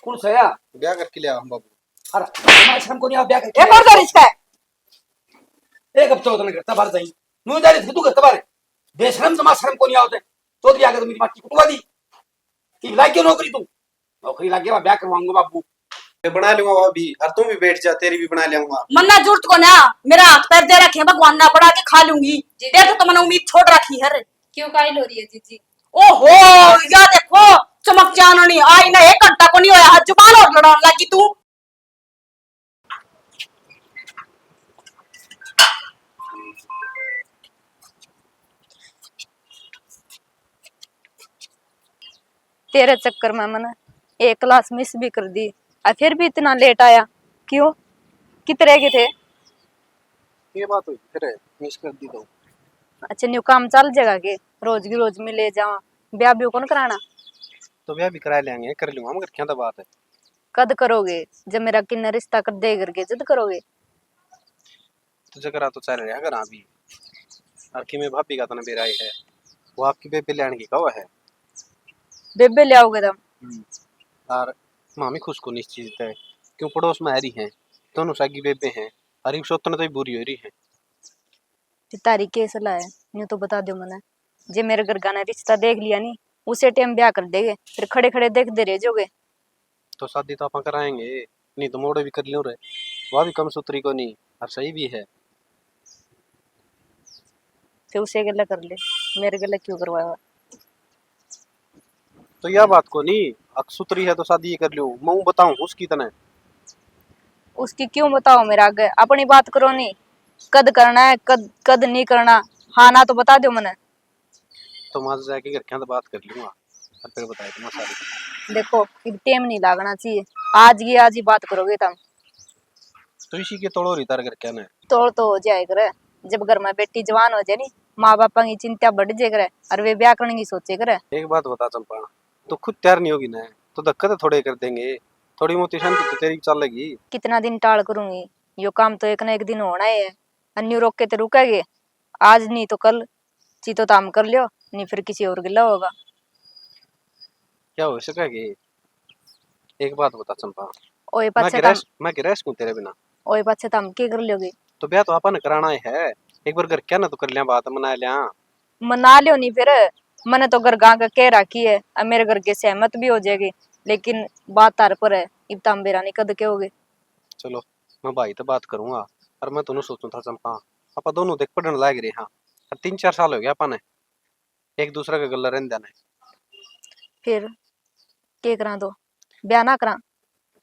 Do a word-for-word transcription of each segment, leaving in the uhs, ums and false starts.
कौन सा या? ब्याह करके ले आया हूँ बाबू। अरे, माँ शर्म को नहीं आ ब्याह करके? एक और दे इसका। एक हफ्ता होता नहीं करता बाहर जाई। नू जा रही थी तू करता बाहर। बेशरम तो माँ शर्म को नहीं आवते। चौधरी आके तो मेरी माटी कुटवा दी। कि लाग क्यों नौकरी तू? नौकरी लाग गया, ब्याह करवाऊंगा बाबू। मैं बना लूंगा भाभी, और तू भी बैठ जा, तेरी भी बना लूंगा। मन्ना जरूरत को ना, मेरा हाथ पैर दे रखे हैं भगवान ना, बना के खा लूंगी। जी। तेरे तो मैंने उम्मीद छोड़ रखी है रे। क्यों काइल हो रही है जीजी? ओहो, या देखो, चमक चाननी आई ना, एक घंटा को नहीं होया, हाथ जुबान और लड़ान लगी तू। तेरे चक्कर में मैंने एक क्लास मिस भी कर दी, और फिर भी इतना लेट आया, क्यों? कित रह गए थे? ये बात हुई, फिर मिस कर दी तो। अच्छा, न्यू काम चल जाएगा के? रोज की रोज मिले जावा, ब्याह भी कौन कराना? तो ब्याह भी करा लेंगे, कर लूंगा हम घर क्या तो बात है। कद करोगे? जब मेरा किन्ने रिश्ता कर दे करके जद करोगे? तुझे करा तो चल रहा घर अभी। और कि मैं भाभी का तने बेरा है, वो आपकी बेबे लेने की कहो है। बेबे ले आओगे तुम? हम्म। और मामी खुश को निश्चित है, क्यों पड़ोस में आ रही हैं, दोनों सागी बेबे हैं, और एक सोतन तो ही बुरी हो रही है। फिर तारी के सलाह है, न्यू तो बता दो मने। जे मेरे घर का ने रिश्ता देख लिया नी, उसे टाइम ब्याह कर देगे, फिर खड़े खड़े देखते रह जाओगे। तो शादी तो आप कराएंगे, नहीं तो मोड़े भी कर लियो रे। वह भी कम सुथरी को नहीं, और सही भी है। फिर उसे गले कर ले, मेरे गले क्यों करवाया? तो या बात को नहीं, अक सुथरी है तो शादी ही कर लियो, मैं बताऊं उसकी तने। उसकी क्यों बताओ मेरे आगे, अपनी बात करो नी, कद करना है, कद, कद नहीं करना, हाँ ना तो बता दो मने। तो मैं आज जाके घर के अंदर बात कर लूंगा और फिर बताया तुम्हें सारी। देखो, इब टेम नहीं लागना चाहिए, आज की आज ही बात करोगे तुम। तो इसी के तोड़ो री तार घर क्या ने? तोड़ तो हो जाए करे, जब घर में बेटी जवान हो जाए नी, माँ बापा की चिंता बढ़ जाए करे, और वे ब्याह करने की सोचे करे। एक बात बता चंपा, तू खुद तैयार नहीं होगी ना, तो धक्का तो थोड़े कर देंगे, थोड़ी मोटी शांति तो तेरी चलेगी। कितना दिन टाल करूंगी, यो काम तो एक ना एक दिन होना ही है, अन्यू रोक के तो रुकेगी, आज नहीं तो कल, ची तो ताम कर लियो, नहीं फिर किसी और गिला होगा। क्या हो सकेगी? एक बात बता चंपा, ओए मैं पाछे गिरस, ताम मैं गिरस हूँ तेरे बिना। ओए पाछे ताम के कर लोगे? तो ब्याह तो आपा ने कराना ही है, एक बार घर क्या ना तो कर लिया, बात मना लिया। मना लियो नहीं फिर, मैंने तो घर गा के कह रखी है, अब मेरे घर के सहमत भी हो जाएगी, लेकिन बात तार पर है, इब ताम बेरा नहीं कद के होगे। चलो, मैं भाई तो बात करूंगा, पर मैं तो न्यू सोचूं था चंपा, आपा दोनों देख पढ़ने लाग रहे हाँ, और तीन चार साल हो गया आपा ने एक दूसरे के गल्ला रहंदा ने। फिर के करा दो, ब्याह ना करा?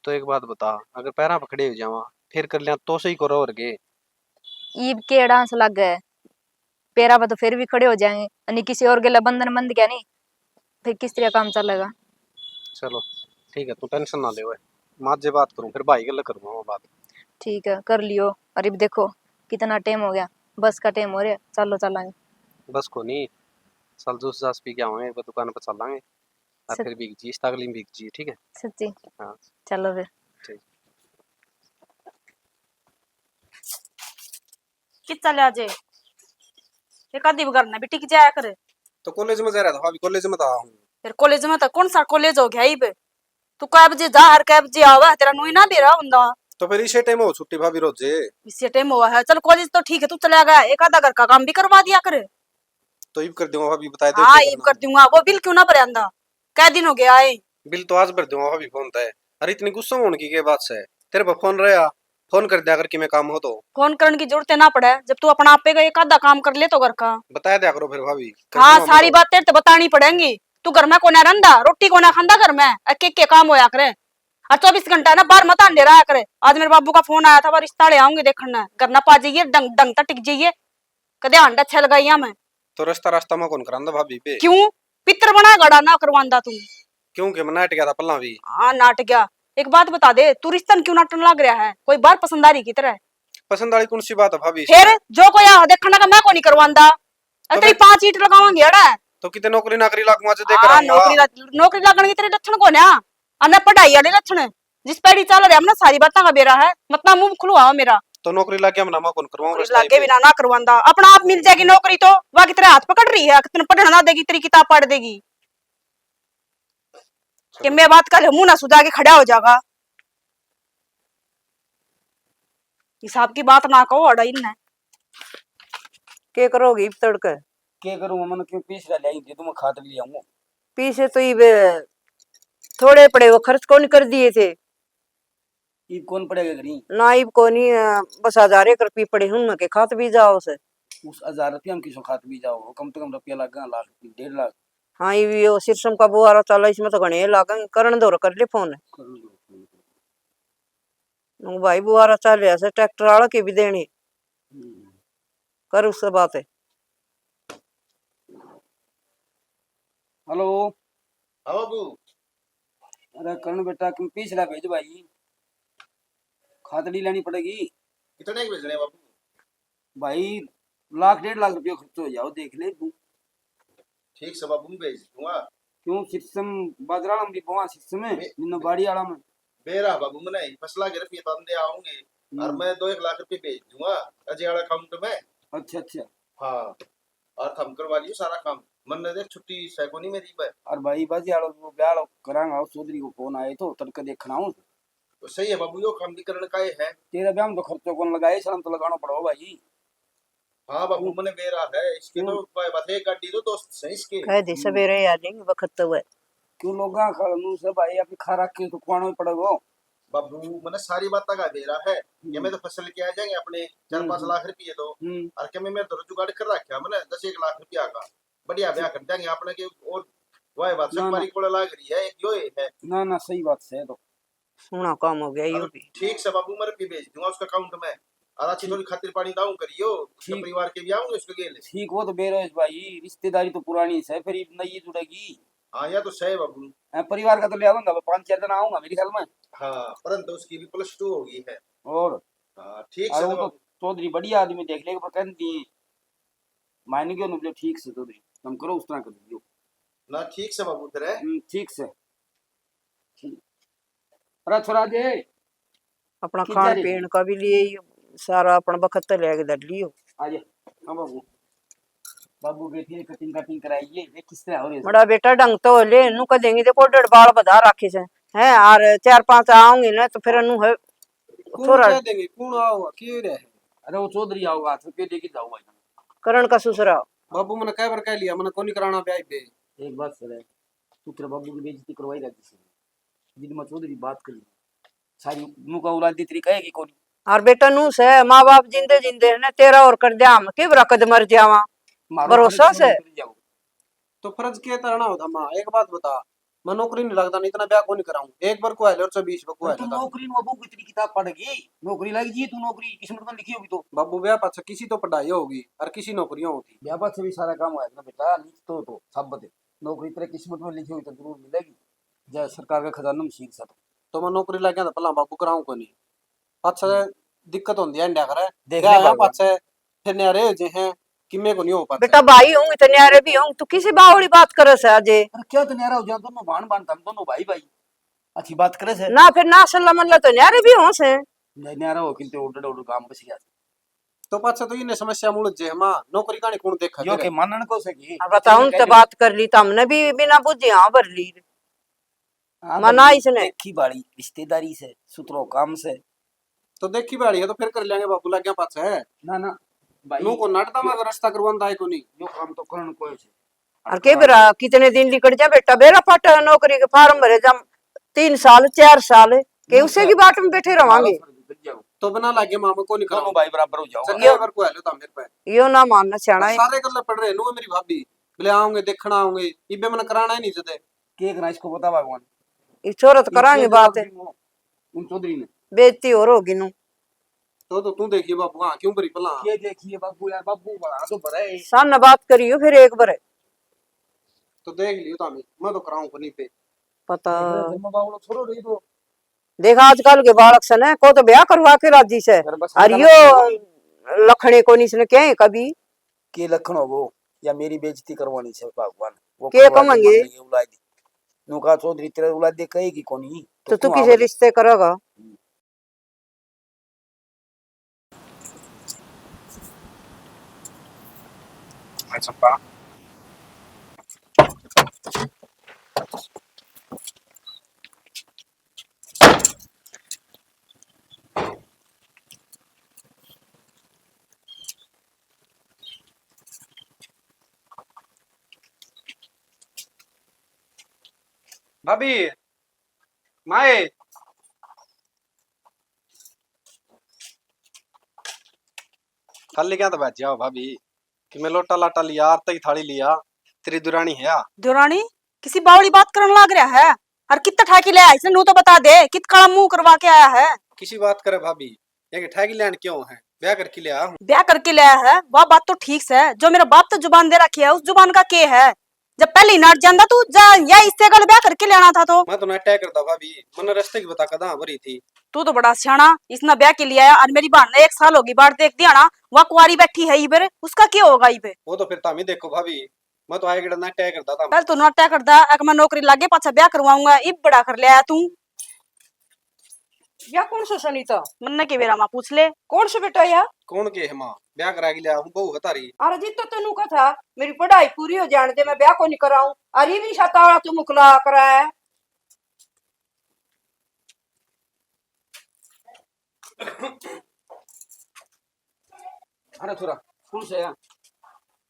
तो एक बात बता, अगर पैरां पे खड़े हो जावा, फिर कर लिया तो सही करो और के। ईब के डांस लागे, पैरां पे तो फिर भी खड़े हो जाएंगे, अनि किसी और गला बंधन बंध गया नहीं, फिर किस तरह काम चलेगा? चलो ठीक है, तू टेंशन ना ले, मैं आज जे बात करूं, फिर भाई गल्ला करूंगा मैं बात। ठीक है, कर लियो। अरे देखो, कितना टाइम हो गया, बस का टाइम हो रहा है, चलो चलांगे। बस को नहीं, चल जूस जास पी के आवांगे, एक बार दुकान पर चलांगे। और सच- फिर भीग जी, इस तागली में भीग जी, ठीक है? सच्ची? हाँ। चलो फिर। ठीक। कित चले आज? एक आधी घर ना भी टिक जाया करे। तो कॉलेज में जा रहा था भाभी, कॉलेज में था हूँ। फिर कॉलेज में था, कौन सा कॉलेज हो गया इब? तू कै बजे जा और कै बजे आवे, तेरा नुई ना बेरा हुंदा। तो फिर इसे टाइम हो छुट्टी भाभी रोजे? इसे टाइम हुआ है, चल कॉलेज तो ठीक है, तू चला गया, एक आधा घर का काम भी करवा दिया करे। तो इब कर दूंगा भाभी, बताए दे हाँ, इब कर दूंगा। वो बिल क्यों ना भर आंदा? कै दिन हो गया है? बिल तो आज भर दूंगा भाभी, फोन तय। अरे इतनी गुस्सा होने की क्या बात है? तेरे पे फोन रहा, फोन कर दिया कर कि मैं काम हो तो। फोन करने की जरूरत ना पड़े, जब तू अपना आपे का एक आधा काम कर ले तो घर का। बताया दिया करो फिर भाभी, कर हाँ, दूंगा मैं सारी तो। बात तेरे तो बतानी पड़ेंगी। तू घर में कोना रहंदा, रोटी कोना खांदा घर में, अके के काम होया करे। और चौबीस घंटा ना बाहर मत अंधेरा आया करे। आज मेरे बाबू का फोन आया था, वो रिश्ता ले आऊंगी देखना, घर ना पा जाइए, डंग डंग तक टिक जाइए। कदे हांडा छे लगाइया मैं। तो रास्ता रास्ता में कौन करांदा भाभी पे? क्यों? पितर बना गड़ा ना करवांदा तू। क्यों के मैं नाट गया था पहला भी। हाँ, नाट गया। एक बात बता दे, तू रिश्तन क्यों नाटन लाग रहा है? कोई बाहर पसंद आ रही की तरह? पसंद वाली कौन सी बात है भाभी? फिर जो कोई आ देखना का मैं को नहीं करवांदा। तो तेरी फिर पांच ईंट लगावांगे अड़ा। तो कितने नौकरी नाकरी लागूंगा जो देकर हाँ, आऊंगा। नौकरी ला-, नौकरी लागण की तेरे लक्षण को ना। अने पढ़ाई वाले लक्षण, जिस पैड़ी चल रहा, हमने सारी बातां का बेरा है, मत ना मुंह खुलवाओ मेरा। तो नौकरी लग गया, मना मैं कौन करवाऊं नौकरी रिश्ता लग गई भी? बिना ना करवांदा, अपना आप मिल जाएगी नौकरी तो। वह कितने हाथ पकड़ रही है, कितने पढ़ना ना देगी, तेरी किताब पाड़ देगी। कि मैं बात कर ले, मुंह ना सुधा के खड़ा हो जाएगा। हिसाब की बात ना कहो अड़ा इनने। के करोगे इब तड़के? के करूंगा, मैंने क्यों पीस ले आई, दे दूं, मैं खाद ले आऊंगा। पीसे तो इब थोड़े पड़े, वो खर्च कौन कर दिए थे? इब कौन पड़ेगा घरी? ना, इब कोनी, अ, बस हजार एक रुपये पड़े हैं, उनमें के खात भी जाओ से। उस हजार रुपया में किसो खात भी जाओ, कम से कम रुपया लागा, लाख, डेढ़ लाख। हाँ, इब यो सिरसम का बुआरा चाला, इसमें तो घणे लागा, करण दो, कर ले फोन। करण दो फोन। भाई, बुआरा चाल रहा से, ट्रैक्टर वाला के भी देने। हम्म। कर उससे बात है। हेलो। हाँ बाबू। अरे करण बेटा, तुम पीसड़ा भेज भाई, खातड़ी लेनी पड़ेगी। कितने के भेजने बाबू? भाई, लाख डेढ़ लाख रुपये खर्च हो जाओ, देख ले तू। ठीक से बाबू, मैं भेज दूंगा। क्यों सिस्टम बाजरा में भी बोआ सिस्टम है, बे- मिन्नो बाड़ी आला में। बेरा बाबू, मने फसला के रुपये तो आंदे आऊंगे, और हम्म। मैं दो एक लाख रुपये भेज दूंगा अजय वाला अकाउंट में। अच्छा, अच्छा। हाँ, और थम करवा लियो सारा काम। मन्ने देख छुट्टी सै कोनी मेरी पे। और भाई बाजी आलो वो ब्याह करांगा, उस चौधरी को फोन आए तो तड़के देखना हूँ। तो सही है बाबू, यो काम भी करण का ही है। तेरा ब्याह में तो खर्चो कौन लगाए, शर्म तो लगाना पड़ो भाई। हाँ बाबू, हम्म। मने बेरा है इसके तो। हम्म। भाई बस एक गाड़ी तो दोस्त सही इसके। कह दे हम्म। सवेरे आ जाएंगे वक्त तो है। क्यों लोगा का मुंह से भाई अभी खा रखे तो खुआना ही पड़ेगा। बाबू, मने सारी बात का बेरा है। हम्म। के मैं तो फसल के आ जाएंगे अपने चार हम्म, पाँच हम्म। लाख रुपये तो। हम्म। और के मैं मेरे तो जुगाड़ कर रखा, मने दस एक लाख रुपया का बढ़िया ब्याह कर देंगे अपने के। और वह बात ना, ना। सुपारी कोड़े लाग रही है, एक यो ही है। ना, ना, सही बात से तो। सोना काम हो गया, यो और भी। ठीक से बाबू, मैं रुपये भेज दूंगा उसका अकाउंट में। और अच्छी ठीक। थोड़ी खातिर पानी दाऊं करियो, उसके ठीक। परिवार के भी आऊंगे उसके गेल। ठीक, वो तो बेरोज भाई, रिश्तेदारी तो पुरानी से, फिर इब नई जुड़ेगी। हाँ, या तो सही बाबू। हाँ, परिवार का तो ले आऊंगा, मैं पाँच चार दिन आऊंगा मेरे ख्याल में। हाँ, परंतु उसकी भी प्लस टू हो गई है। और? हाँ, ठीक और से वो तो तो बाबू। चौधरी बढ़िया आदमी देख लेगा, पर कहती मान गयो ना, बोले, "ठीक से चौधरी, तुम करो, उस तरह कर दियो।" ना, ठीक से बाबू, तेरे। हम्म, ठीक से। ठीक। अरे छोरा जे, अपना किधर खान है? पीन का भी लिए, सारा अपन बखत तो लेके धर लियो। आ जा। हाँ बाबू। बाबू बैठिए, कटिंग कटिंग कराइए, देख किस तरह हो रही है। बड़ा बेटा ढंग तो हो ले, नू कह देंगे देखो डेढ़ बाल बधा रखे से। हैं, और चार पांच आऊंगी ना तो फिर नू है कौन थोड़ा कह देंगे, कौन आओगा, के रे? अरे वो चौधरी आओगा, तो के लेके जाओ भाई। करण का ससुरा। बाबू मैंने कई बार कह लिया, मैंने कोनी कराना ब्याह बे। एक बात सुन, तू तेरे बाबू की बेइज्जती करवाई राजी से। जिन मैं चौधरी बात कर ली, सारी मुका औलाद दी तेरी कहेगी कोनी। और बेटा नू से, माँ बाप जिंदे जिंदे ने तेरा और कर दिया, हम के बरा कद मर जावा। मारो भरोसा फर्ज से। कोनी कर जाओ। तो फर्ज के तरना होता माँ, एक बात बता, मैं नौकरी नहीं लगता, नहीं इतना ब्याह को नहीं कराऊं। एक बार को है ले और बीस बार को तो है तू ले। नौकरी में बाबू कितनी किताब पढ़ेगी, नौकरी लग जी तू, नौकरी किस्मत में लिखी होगी तो। बाबू ब्याह पाछे किसी तो पढ़ाई होगी और किसी नौकरियां होती। ब्याह पाछे भी सारा काम होया ना बेटा, नहीं तो, तो साबित है। नौकरी तेरे किस्मत में लिखी हुई तो जरूर मिलेगी, जय सरकार के खजाने में सीख सक। तो मैं नौकरी लग गया तो पहला बाबू कराऊं को नहीं, पाछे हम्म। दिक्कत होंदी है, इंडिया करे देख ब्याह ले आया बाबू। पाछे फिर न्यारे हो जे हैं, किम्मे को नहीं हो पाता। बेटा, भाई हूँ, इतने न्यारे भी हूँ, तू किसी बावली बात करे से अजय? अरे क्या तो न्यारा हो जा, दोनों भाण भाण, हम दोनों भाई भाई, अच्छी बात करे से। ना फिर ना सल्ला मल्ला तो न्यारे भी हो से। न्या-, न्यारा हो किंते order order काम बस गया। तो पाछा तो इन्हें समस्या में उलझे हम, नौकरी कानी कौन देखा यो तेरे? के मानन को से की? अब बताऊं, इन्हें तो कह बात कर ली, तो हमने भी बिना बुझे हाँ भर ली। हाँ, मना भाई, इसने। देखी भाली रिश्तेदारी से, सुथरो काम से। तो देखी भाली है तो फिर कर लेंगे बाबू, लग गया पाछे। ना, ना, भाई। नू को नाटदा में रास्ता करवांदा है कोनी। यो काम तो करण को है। और के बेरा, कितने दिन लिकड़ जा बेटा, बेरा पाटा नौकरी के फार्म भरे जा, तीन साल, चार साल, के उसे की बाट में बैठे रवांगे। तो बना लागे मामा को निकल दोनों भाई बराबर हो जाओ। चल, यो एक बार को हेलो था मेरे पे। यो ना मानना सियाना है। सारे गल्ला पड़ रहे, नू मेरी भाभी, बोले, "आऊंगे, देखना आऊंगे।" इबे मैंने कराना ही नहीं जदे। के करा इसको बता भगवान। ये छोरा तो करांगे बात है। उन चौधरी ने। बेइज्जती और होगी नू। तो, तो तू देखिए बाबू, हाँ, क्यों भरी पला? ये देखिए बाबू यार, बाबू बड़ा तो भरा है। सामने बात करियो फिर एक बार। तो देख लियो तामी, मैं तो कराऊं को नहीं पे। पता। देख ले, जन्म बावड़ो छोरो रही तो। देख आजकल के बालक से ना, को तो ब्याह करवा के राजी से। अरे बस और आजकल यो लखने को नहीं इसने क्या है कभी? के लखन हो वो, या मेरी बेइज्जती करवानी से भगवान। वो के करवा दे कमांगे? मांगेंगे औलाद। नू कहा चौधरी तेरे औलाद दे कहेगी कोनी, तो तो तू तू किसे आवे। रिश्ते करेगा? हम्म। मैं चंपा। भाभी, माए, खाली क्या तो बात जाओ भाभी, कि मैं लोटा लाटा लिया, आरती की थाली लिया, तेरी दुरानी है या? दुरानी? किसी बावली बात करन लाग रहा है? और कितना ठाकी ले आया इसने, नू तो बता दे, कित काला मुंह करवा के आया है? किसी बात करे भाभी, ये ठाकी लेन क्यों है? ब्याह करके ले आया हूँ। ब्याह करके ले आया है, वह बात तो ठीक से, जो मेरा बाप तो जुबान दे रखी है, उस जुबान का के है? जब पहले ही नाट जांदा तू, जा या इससे गल ब्याह करके ले आना था तो। मैं तो नाट्या करता भाभी, मन्ने रस्ते की बता कदा हो रही थी। तू तो बड़ा सियाना, इसने ब्याह के लिए आया और मेरी बहन ने एक साल होगी बाट देख दिया ना, वह कुंवारी बैठी है इबर, उसका क्या होगा इबे? वो तो फिर तामी देखो भाभी, मैं तो आए गड़ा नाट्या करता था। पहले तो नाट्या करदा, अक मैं नौकरी लागे पाछा ब्याह करवाऊंगा, इब बड़ा कर लिया तू। या कौन सा सनीता? मन्ने के बेरा माँ पूछ ले। कौन सा बेटा या? कौन के है माँ? ब्याह करा के लिया हूँ, बहू है तारी। अरे जी तो तन्नू का था, मेरी पढ़ाई पूरी हो जाने दे, मैं ब्याह को नहीं कराऊं। अरे भी साता वाला तू मुकला करा है। अरे छोरा, कौन सा या?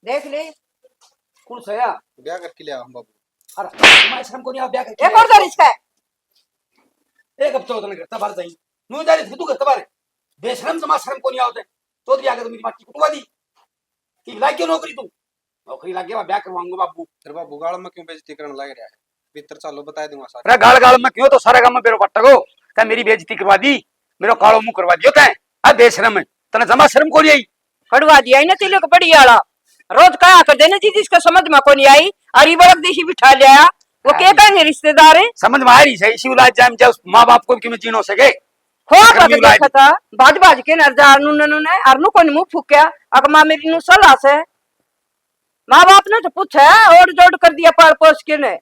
देख ले। कौन सा या? ब्याह करके लिया हम बाबू। अरे, मैं शर्म को नहीं आ, ब्याह करके एक लिया। और धर इसका। एक हफ्ते होते ना करता बाहर जाई। नू जा रही थी तू करता बाहर। बेशरम, जमा शर्म को नहीं आवते। चौधरी आके तो मेरी माटी कुटवा दी। कि लाग क्यों नौकरी तू? नौकरी लाग गया, ब्याह करवाऊंगा बाबू। तेरे बाबू गाल में क्यों बेइज्जती करने लग रहा है? भीतर चालो, बता दूंगा सारा। अरे गाल गाल में क्यों, तो सारा काम में बेरो पट्टा को। तै मेरी बेइज्जती करवा दी, मेरो कालो मुंह करवा दियो तै। आ बेशरम, तने जमा शर्म को नहीं आई? कड़वा दिया इन्हें तिलक बड़ी आला। रोज कहा कर देने जी, जिसका समझ में को नहीं आई, और ये बड़क देसी बिठा लिया। वो के अरे। कहेंगे रिश्तेदार है? समझ में आ रही सही, इसी औलाद जाम जा उस माँ बाप को भी क्यों जीनो सके? हो शर्मी बात औलाद। देखा था, भाज भाज के नर जा, नुने नुने, और नु कोनी मुंह फूक्या, अक माँ मेरी नु सलाह से। माँ बाप ने तो पूछा है, ओढ़ जोड़ कर दिया पाल पोस के ने। ये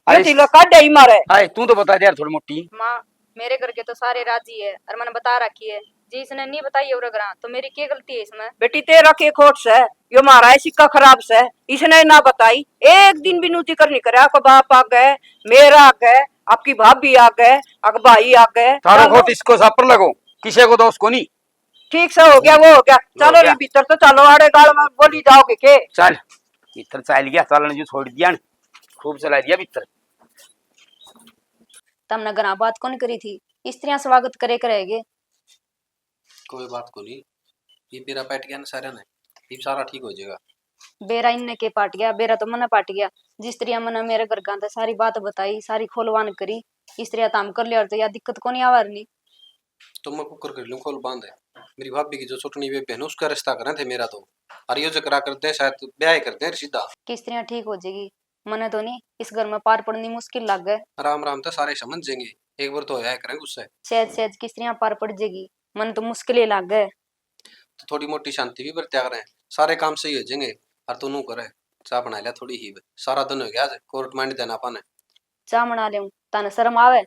अरे, तिलो काढ़े ही मारे। अरे, तू तो बता दे यार थोड़ी मोटी। माँ, मेरे घर के तो सारे राजी है और मैंने बता रखी है। जी इसने नहीं बताई और घर, तो मेरी क्या गलती है इसमें? बेटी, तेरा के खोट से, यो मारा है सिक्का खराब से, इसने ना बताई। एक दिन भी नू जिक्र नहीं करा, आपका बाप आ गए, मेरा आ गए, आपकी भाभी आ गए, आपका भाई आ गए। थारो चलो। खोट इसको सापर लगो, किसी को दोष को नहीं। ठीक से हो गया, वो हो गया। हो चलो गया। रे भीतर तो चलो, आड़े गाल में बोली जाओगे के? चल, भीतर चल गया, चलन जो छोड़ दिया न, खूब चला दिया भीतर। तमने घरा बात कौन करी थी, स्त्रियां स्वागत करे करेगे। कोई बात को नहीं, ये बेरा पाट गया ना सारे ने, ये सारा ठीक हो जाएगा। बेरा इनने के पाट गया, बेरा तो मने पाट गया। जिस तरिया मने मेरे घर गांधे सारी बात बताई, सारी खोलवान करी, इस तरिया ताम कर लिया और तो या दिक्कत को नहीं आवा रही। तो मैं कुकर कर लूं खोल बांध। मेरी भाभी की जो छोटनी बेबे है ना, उसका रिश्ता करें थे मेरा तो। और यो जकरा कर दे, शायद ब्याह कर दे सीधा। किस तरह ठीक हो जाएगी? मने तो नहीं इस घर में पार पड़नी मुश्किल लागे। राम राम तो सारे समझ जाएंगे, एक बार तो होया करें गुस्से। सहज सहज किस तरह पार पड़ जाएगी, मने तो मुश्किल ही लागे। तो थोड़ी मोटी शांति भी बरत्या करें, सारे काम सही हो जाएंगे। और तू नू करे, चाय बना लिया थोड़ी ही, सारा दिन हो गया आज, कोर्ट में नहीं देना पाने। चाय बना ले, ताने शर्म आवे?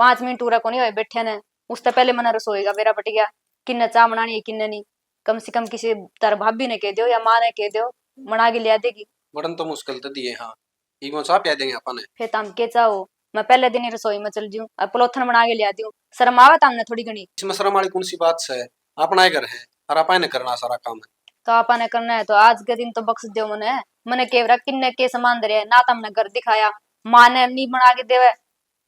पांच मिनट उरा कोनी होए बैठे ने, उससे पहले मने रसोई का बेरा पट गया, किन्ने चाय बनानी है, किन्ने नहीं। कम से कम किसी तार भाभी ने कह दो या माँ ने कह दो, बना के लिया देगी। बड़न तो मुश्किल तो दिए, हाँ, इब चाय पिया देंगे अपन ने। फिर तम के चाहो, मैं पहले दिन ही रसोई में चल जाऊं और पलोथन बना के लिया दूं। शर्म आवे तमने थोड़ी घणी? इसमें शर्म वाली कौन सी बात से? अपना ही घर है और अपन ने करना सारा काम है। तो अपन ने करना है तो आज के दिन तो बख्श दो मने। मने के रहा किन्ने के सामान धरे है, ना तमने घर दिखाया, माँ ने नहीं बना के देवे,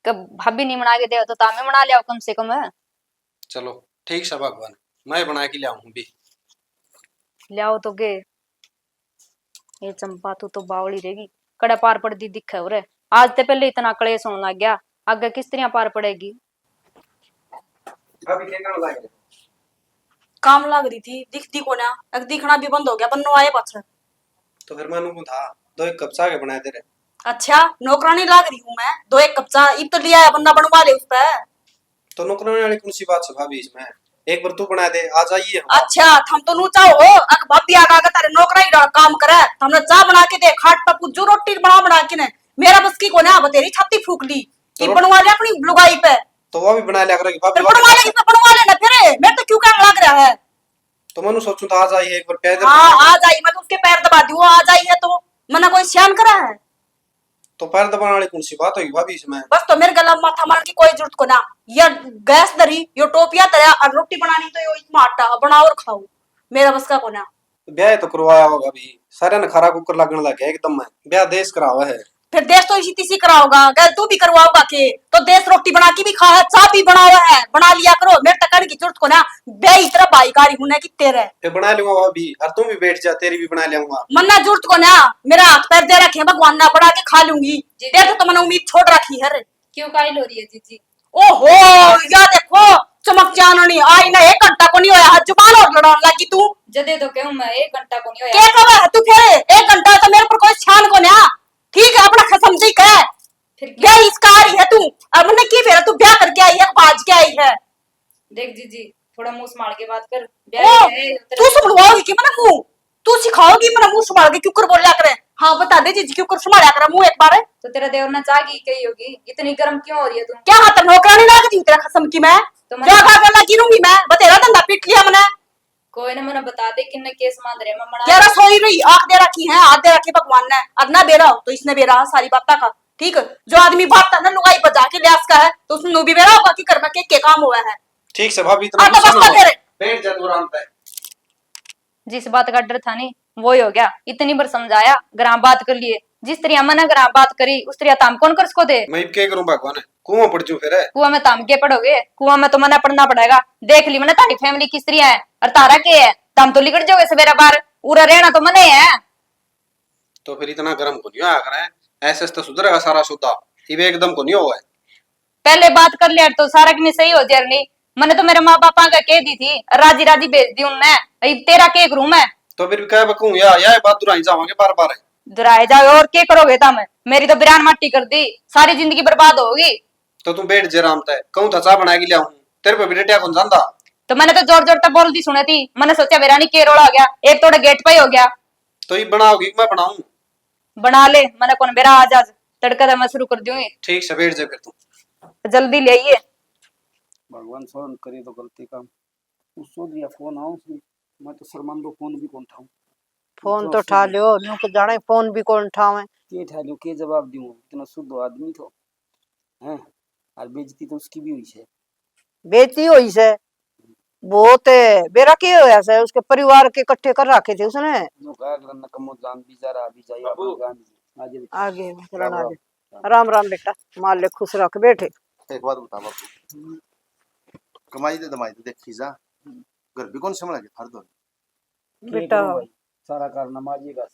के भाभी नहीं बना के देवे, तो तामे बना लिया कम से कम। चलो ठीक से भगवान, मैं बना के लियाऊं भी। लियाओ तो के। ये चंपा, तू तो बावली रहेगी, कड़े पार पड़दी दिखे हो रे। आज ते पहले इतना कलेश होने लग गया, आगे किस तरह पार पड़ेगी? भाभी, क्या काम लाग रहे? काम लाग रही थी, दिखती कोना, अब दिखना भी बंद हो गया, बन्नो आए पाछे। तो फिर मानू को था, दो एक कप चाय के बना दे रे। अच्छा, नौकरानी लाग रही हूँ मैं, दो एक कप चाय, इब तो लिया है बंदा, बनवा ले उस पे। तो नौकरानी वाली कौन सी बात है भाभी इसमें? एक बार तू बना दे, आ जाइए हम। अच्छा, थम तो नू चाहो, अक भाभी आगा आगा तारे नौकरा ही रहा काम करे, थमने चाय बना के दे, खाट पे पूजू रोटी बना बना के ने, मेरा बस की कोने, अब तेरी छाती फूक ली, तो ये रो-, बनवा ले अपनी लुगाई पे। तो वो भी बना लिया करेगी भाभी, फिर वो बनवा भी ले, इस पे बनवा लेना फिर, मैं तो क्यों कहने लग रहा है? तो मनु सोचूं तो आ जाइए एक बार पैदल। हाँ, आ जाइए, मैं तो उसके पैर दबा दूँ, आ जाइए तो, मना कोई सियान करा है? तो पैर दबाने वाली कौन सी बात होगी भाभी इसमें? बस तो मेरे गला में माथा मारने की कोई जरूरत को ना। या गैस धरी, यो टोपिया धरया और रोटी बनानी तो यो इसमें आटा बनाओ और खाओ। मेरा बस का कोना। ब्याह तो करवाया होगा भाभी, सारे ने खारा कुकर लगने लग गया एकदम में। ब्याह देश करावा है। फिर देश तो इसी तीसी कराओगा, गैल तू भी करवाओगा के? तो देश रोटी बना के भी खा है, चाय भी बनावा है, बना लिया करो। मेरे तक की जरूरत को ना, बे इतना भाईकारी होने की तेरे। फिर बना लूंगा भाभी, और तू भी बैठ जा, तेरी भी बना लूंगा। मन्ना जरूरत को ना, मेरा हाथ पैर दे रखे हैं भगवान ने, बना के खा लूंगी। जी। तेरे तो मैंने उम्मीद छोड़ रखी है रे। क्यों काइल हो रही है जीजी? ओहो, या देखो, चमक चाननी आई ना, एक घंटा को नहीं होया, जुबान और लड़ान लगी तू। जदे तो कहूं मैं, एक घंटा को नहीं होया। क्या कहा है तू फिर? एक घंटा तो मेरे पर कोई छान को ना। ठीक है, अपना खसम जी कह। फिर क्या? ब्याह इसका आ रही है तू, और मैंने की फिर तू ब्याह करके आई है, भाज के आई है। देख जीजी, थोड़ा मुंह संभाल के बात कर। ओ, ब्याह है, तू संभलवाओगी कि मैंने मुंह? तू सिखाओगी मैंने मुंह संभाल के क्यों कर बोला करे? हाँ, बता दे जीजी, क्यों कर संभाला करे मुंह एक बार? तो तेरा देवर ने चाह की कही होगी, इतनी गर्म क्यों हो रही है तू? क्या हाथ नौकरानी लाग दी तेरा खसम की मैं? तो मैं जो आगा गला गिरूंगी मैं, बतेरा धंधा पीट लिया मैंने। कोई ना, मैंने बता दे किन्ने केस मान रहे मैं मना। तेरा सोई रही, आंख दे रखी है, हाथ दे रखी भगवान ने। अब ना बेरा हो तो इसने बेरा है सारी बातों का। ठीक, जो आदमी भागता ना लुगाई बजा के लियास का है, तो उसने भी बेरा होगा कि घर में के, के काम हुआ है। ठीक से भाभी, इतना आ तो गुस्सा ना बस्ता हो। तेरे। बैठ जा तू आराम पे। जिस बात का डर था नी, वो ही हो गया। इतनी बार समझाया, घर बात कर लिए, जिस तरह मना घर बात करी, उस तरह ताम कौन कर सको थे? मैं इब के करूं भगवान, कुआं पड़ जू फिर। कुआं में ताम के पड़ोगे? कुआं में तो मना पड़ना पड़ेगा। देख ली मैंने तारी फैमिली किस तरह है, और तारा के है? ताम तो लिकड़ जाओगे सवेरा बाहर, उरा रहना तो मने है। तो फिर इतना गर्म को नहीं होया करे, ऐसे तो सुधरेगा सारा सौदा, इब एकदम को नहीं होगा। पहले बात कर लिया तो सारा की नहीं सही हो जाए नहीं। मैंने तो मेरे माँ बापा का कह दी थी, राजी राजी भेज दी उनने। अब तेरा के करूं मैं? तो फिर भी कह बकूं या, या बात दुराई जावांगे बार बार। दुराए जाओ और के करोगे तुम? मेरी तो बिरान माटी कर दी, सारी जिंदगी बर्बाद होगी। तो तू बैठ जे आराम तै, कहूं था चाह बना के लियाऊं, तेरे पे भी डटिया कौन जांदा। तो मैंने तो जोर जोर तक बोल दी सुने थी, मैंने सोचा बेरा नहीं के रोला हो गया, एक तो गेट पे ही हो गया। तो ये बनाओगी कि मैं बनाऊं? बना ले, मैंने कौन बेरा आज, आज तड़का तो मैं शुरू कर दूंगी। ठीक से बैठ जा फिर तू। जल्दी ले आइए। भगवान सोहन करे तो गलती काम। उस चौधरी का फोन आओ उसने, मैं तो शर्मांदो फोन भी कौन उठाऊं। फोन इतना तो उठा शुद्ध। लियो, न्यू के जाने फोन भी कौन उठावे। के उठा लियो, के जवाब दूं, इतना शुद्ध आदमी तो। हैं? और बेइज्जती तो उसकी भी हुई है। बेइज्जती हुई से। बहुत है। बेरा के होया से, उसके परिवार के इकट्ठे कर रखे थे उसने। नो कहा कर नकमो जान भी जा रहा, भी जाइए बाबू। अपना गांव में। आ जाइए। आगे, राम राम। आगे। राम राम बेटा, मालिक खुश रख, बैठे। एक बात बता बाबू, कमाई दे दमाई दे देखी जा, घर भी कौन संभालेगा थारे दो? बेटा। के करूं भाई, सारा कारनामा ये का।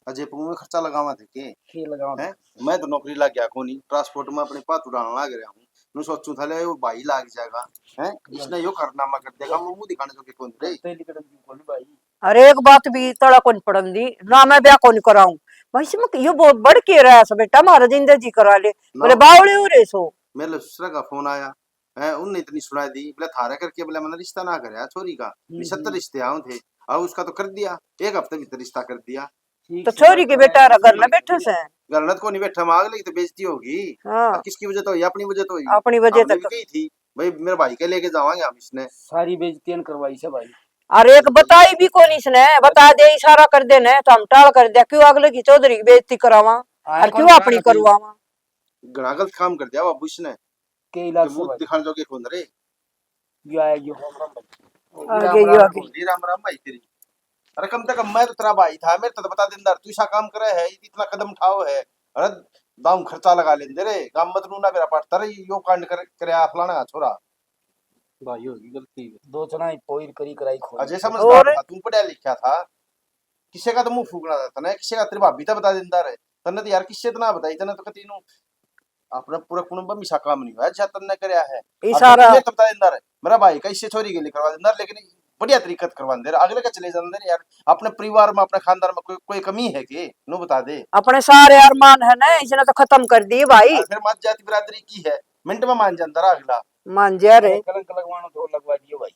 अजय पू में खर्चा लगावा थे के? के लगावा हैं? थे? मैं तो नौकरी लग गया कोनी, ट्रांसपोर्ट में अपने पात उड़ान लग रहा हूँ। मैं सोचूं था ले वो भाई लाग जाएगा, हैं? इसने यो कारनामा कर देगा, मैं मुंह दिखाने जो के कौन रे? करते लिकड़न की कोनी भाई। अरे एक बात भी तड़ा कौन पड़न दी, ना मैं ब्याह कौन कराऊं। भाई इसमें यो बहुत बढ़ के रहा है बेटा, हमारा जिंदे जी करा ले। ना। बोले बावले हो रहे सो। मेरे ससुरा का फोन आया, हैं, उनने इतनी सुना दी, बोले थारे करके बोले मैंने रिश्ता ना करया छोरी का, हम्म, निछत्तर हम्म। रिश्ते आऊं थे, और उसका तो कर दिया, एक हफ्ते भीतर रिश्ता कर दिया। ठीक तो से छोरी के बात बेटा है। घर ना बैठे से। घर ना तो कोनी बैठा, मांग ले तो बेइज्जती होगी। हाँ। किसकी वजह तो हुई? अपनी वजह तो हुई। अपनी वजह तो गई थी भाई, मेरे भाई के लेके जावांगे हम इसने। सारी बेइज्जती ने करवाई से भाई। और एक बताई भी कोनी इसने, बता दे, इशारा कर दे ने, तो हम टाल कर दे, क्यों अगले की चौधरी की बेइज्जती करावा? हाँ, और क्यों अपनी करवावा? घणा गलत काम कर दिया बाबू इसने। के इलाज से भाई? दिखाने जोगे कौन रे? यो आया, यो। राम राम भाई। आ गए, यो आ गए। राम राम भाई तेरी। अरे कम से कम मैं तो तेरा भाई था, मेरे तो बता देंदा, तू ऐसा काम करे है, इतना कदम उठाओ है। अरे दाम खर्चा लगा लेंदे रे, गाम मत नू ना मेरा पाट, तेरे यो कांड कर, करया फलाना छोरा। भाई होगी गलती। दो जना ही पोइर करी कराई खोई। अजय समझदार था, तू पढ़ा लिखा था, किसे का तो मुंह फूकना था तने, किसे का तेरी भाभी तो बता देंदा रे। तन्ने तो यार किस्से तो ना बताई, तन्ने तो कती नू अपना पूरा कुनबा मिसा काम नहीं हुआ, जा तन्ने करया है। इशारा। मैं तो बता देंदा रे, मेरा भाई का इससे छोरी के लिए करवा देंदा रे, लेकिन बढ़िया तरीका से करवा दे रे, अगले का चले जाते रे यार। अपने परिवार में, अपने खानदान में कोई, कोई कमी है के? नो बता दे। अपने सारे अरमान है ना, इसने तो खत्म कर दिए भाई। हाँ, फिर मत जाति बिरादरी की है, मिनट में मान जाता रे अगला। मान जा रे। कलंक लगवाना तो लगवा दियो भाई।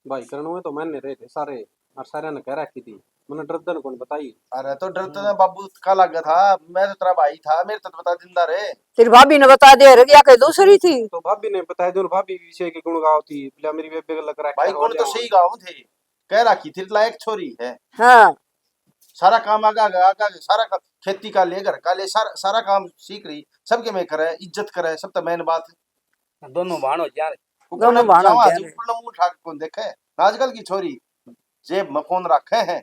भाई करण में तो मैंने रहे थे सारे, और सारे ने कह रखी थी, मैंने डरदन कौन बताई। अरे तो डरते ने बाबू का लगा था, मैं तो तेरा भाई था, मेरे तो बता दिंदा रे। तेरी भाभी ने बता दे रे, या कोई दूसरी थी? तो भाभी ने बताया जो भाभी विषय के गुण गाओ थी, बोला मेरी बेबे के लग रहा है भाई, गुण तो सही गाओ थे, कह रखी थी लायक छोरी है। हाँ। सारा काम आगा, आगा, आगा, सारा का, खेती का ले, घर का ले, सारा, सारा काम सीख रही, सबके में करे, इज्जत करे, सब तो मैन बात। दोनों भाण हो जा रे। ऊपर दोनों न भाण हो जावा, जा रे। ऊपर न मुंह उठा के कौन देखे? आजकल की छोरी जेब में फोन रखे हैं।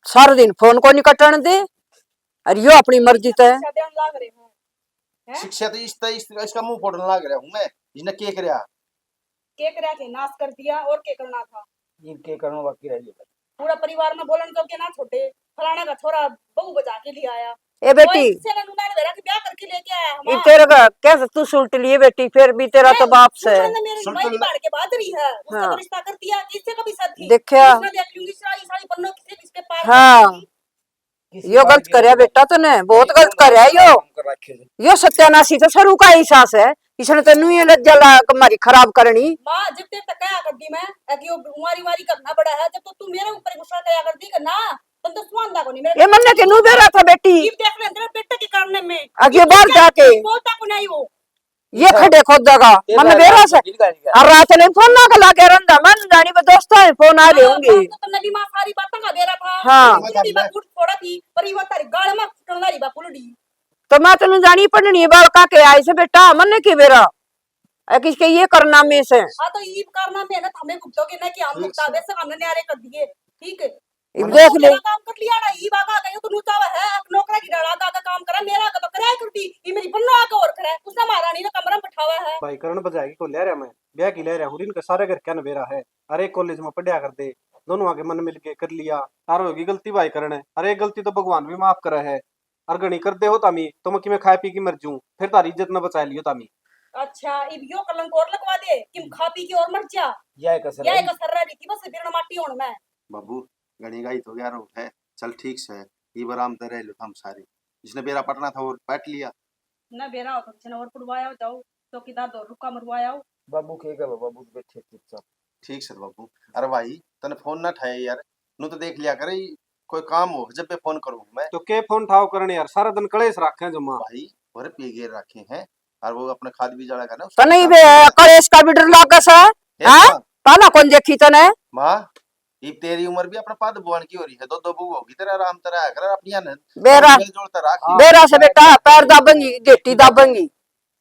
सारा दिन फोन को नहीं कटण दे। और यो अपनी मर्जी तै शिक्षा देण लाग रहे हो, हैं? शिक्षा तो इस, इस, इसका मुंह फोड़ने लाग रहा हूँ मैं। इसने के करया? के करया के नाश कर दिया, और के करना था? इब के करना बाकी रह गया? पूरा परिवार में बोलन तो के ना छोटे, फलाना का छोरा बहू बजा के ले आया। ए बेटी, इससे ना नुना ने मेरा के ब्याह करके लेके आया हम। इब तेरे का क्या तू सुलट लिए बेटी, फिर भी तेरा तो बाप से। सुलट ले। बाढ़ के बात रही है, उससे हाँ। रिश्ता कर दिया, इससे कभी साथ थी। देखा? उसने देख लूंगी, सारी, सारी पन्नों किसे किसके पार हाँ। यो गलत करया बेटा तने, बहुत गलत करया यो। यो सत्यानाशी तो सरू का ही सास है, इसने तो नुई लज्जा ला हमारी खराब करनी। माँ, जब तेरे तक कहा कर दी मैं, कि यो वारी वारी करना बड़ा है, जब तो तू मेरे ऊपर गुस्सा करा कर दी ना, तुम तो सुहांदा को नहीं मेरे। ये मन्ने के नु दे रहा था बेटी। ये देख ले, तेरे बेटे के कारण में। अब ये बाहर जाके बोलता को नहीं वो। ये खड्डे खोदेगा, मन बेरा से। और रात ने फोन ना लगा के रंदा, मन जानी पे दोस्तों ने फोन आ रहे होंगे। तो तन्ने भी माँ सारी बातों का बेरा था। हाँ। तेरी बात उठ थोड़ा थी, पर ये वो तारी गाल में कल्ला री बाकुलड़ी। तो मैं तन्ने जानी पड़नी बालका के आई से बेटा, मन के बेरा। ए, किसके ये करना में से? हाँ, तो ये करना में ना, हमें भुगतोगे ना कि हम भुगता, वैसे हमने न्यारे कर दिए, ठीक है? इब देख ले। मेरा काम कर लिया ना, ई बागा गयो तो नूचा है, एक नौकरा की डाला का काम करा, मेरा का तो कराया करती, ई मेरी बन्नो आके और करे, उसने महारानी ने कमरा में बैठावा है। भाई करण बजाएगी को ले रहा मैं, ब्याह की ले रहा हूँ, इनका सारे घर क्या नबेरा है। अरे कॉलेज में पढ़या कर दे, दोनों आके मन मिल के कर लिया, तारो होगी गलती भाई करण है। अरे गलती तो भगवान भी माफ करे है, और घणी कर दे हो तामी, तो मैं किमें खाए पी के मर जूं, फिर तारी इज्जत न बचा लियो तामी। अच्छा, इब यो कलंक और लगवा दे कि हम खा पी के और मर जा। या एक असर या है। एक असर रह रही थी, बस बिरण माटी होण में। बाबू, घणी गाई तो ग्यारह है। चल ठीक से, इब आराम से रह लो हम सारे। जिसने बेरा पटना था वो पट लिया। ना बेरा हो तो किसी ने और पुड़वाया हो जाओ, चौकीदार दो रुक्का मरवाया हो। बाबू के गलो, बाबू तो बैठे चुपचाप। ठीक से बाबू। अरे भाई, तने फोन ना ठाए यार, नू तो देख लिया करे, कोई काम हो जब भी फोन करूँ मैं। तो के फोन ठाओ करण यार, सारा दिन कलेश रखे जमा। भाई, और पी गेर रखे हैं, और वो अपना खाद बीज वाला का ना, उसको तने ही बे कलेश का भी डर लागे से, हैं? हाँ? पहला कौन देखी तने? माँ, इब तेरी उम्र भी अपना पाद भगवान की हो रही है, दो दो बहू होगी तेरा, आराम तेरा आया कर अपनी ने। बेरा, मिलजुल ते रख। बेरा से बेटा पैर दाबेंगी, गेटी दाबेंगी।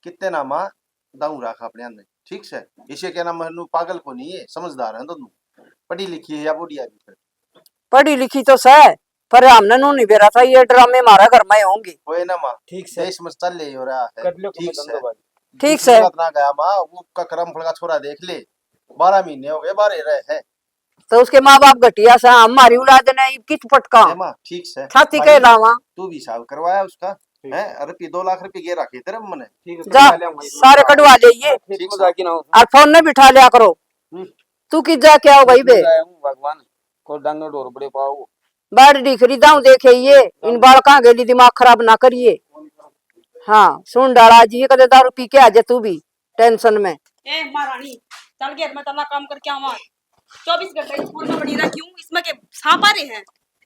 कितने ना माँ, दाऊ रख अपने ने, ठीक से। इसे क्या नाम है, नू पागल को नहीं है, समझदार है दोनों। पढ़ी लिखी है या बुढ़िया भी फिर। पढ़ी लिखी तो सै, पर हमने नू नहीं बेरा था, ये ड्रामे मारा घर में होंगे। कोई ना माँ, ठीक से। देश में चल ले हो रहा है, कर लो ठीक से। ठीक से। बात ना गया माँ, वो का करम फल का छोरा देख ले, बारह महीने हो गए बाहर रहे हैं। तो उसके माँ बाप घटिया सा, हमारी औलाद ने इब कित पटका। ए माँ, ठीक से। छाती के लावा। तू भी हिसाब करवाया उसका, ठीक। हैं? अरे पी दो लाख रुपए ये रखे तेरे मने। ठीक है, जा, सारे कढ़वा ले ये। ठीक है। और फोन ने बिठा लिया करो। हम्म। तू की जा क्या हो भाई बे? भगवान को डांगे ढोर बड़े पाओ। बाढ़ दिख रही दाऊ देखे ये, इन बालका गेली दिमाग खराब ना करिए। हाँ, सुन डाला जी, कदे दारू पी के आ जा तू भी। टेंशन में। ए महारानी, चल गेट में चलना, काम करके आवा। चौबीस घंटे इस फोन में बड़ी रखी हूँ, इसमें के सांप आ रहे हैं।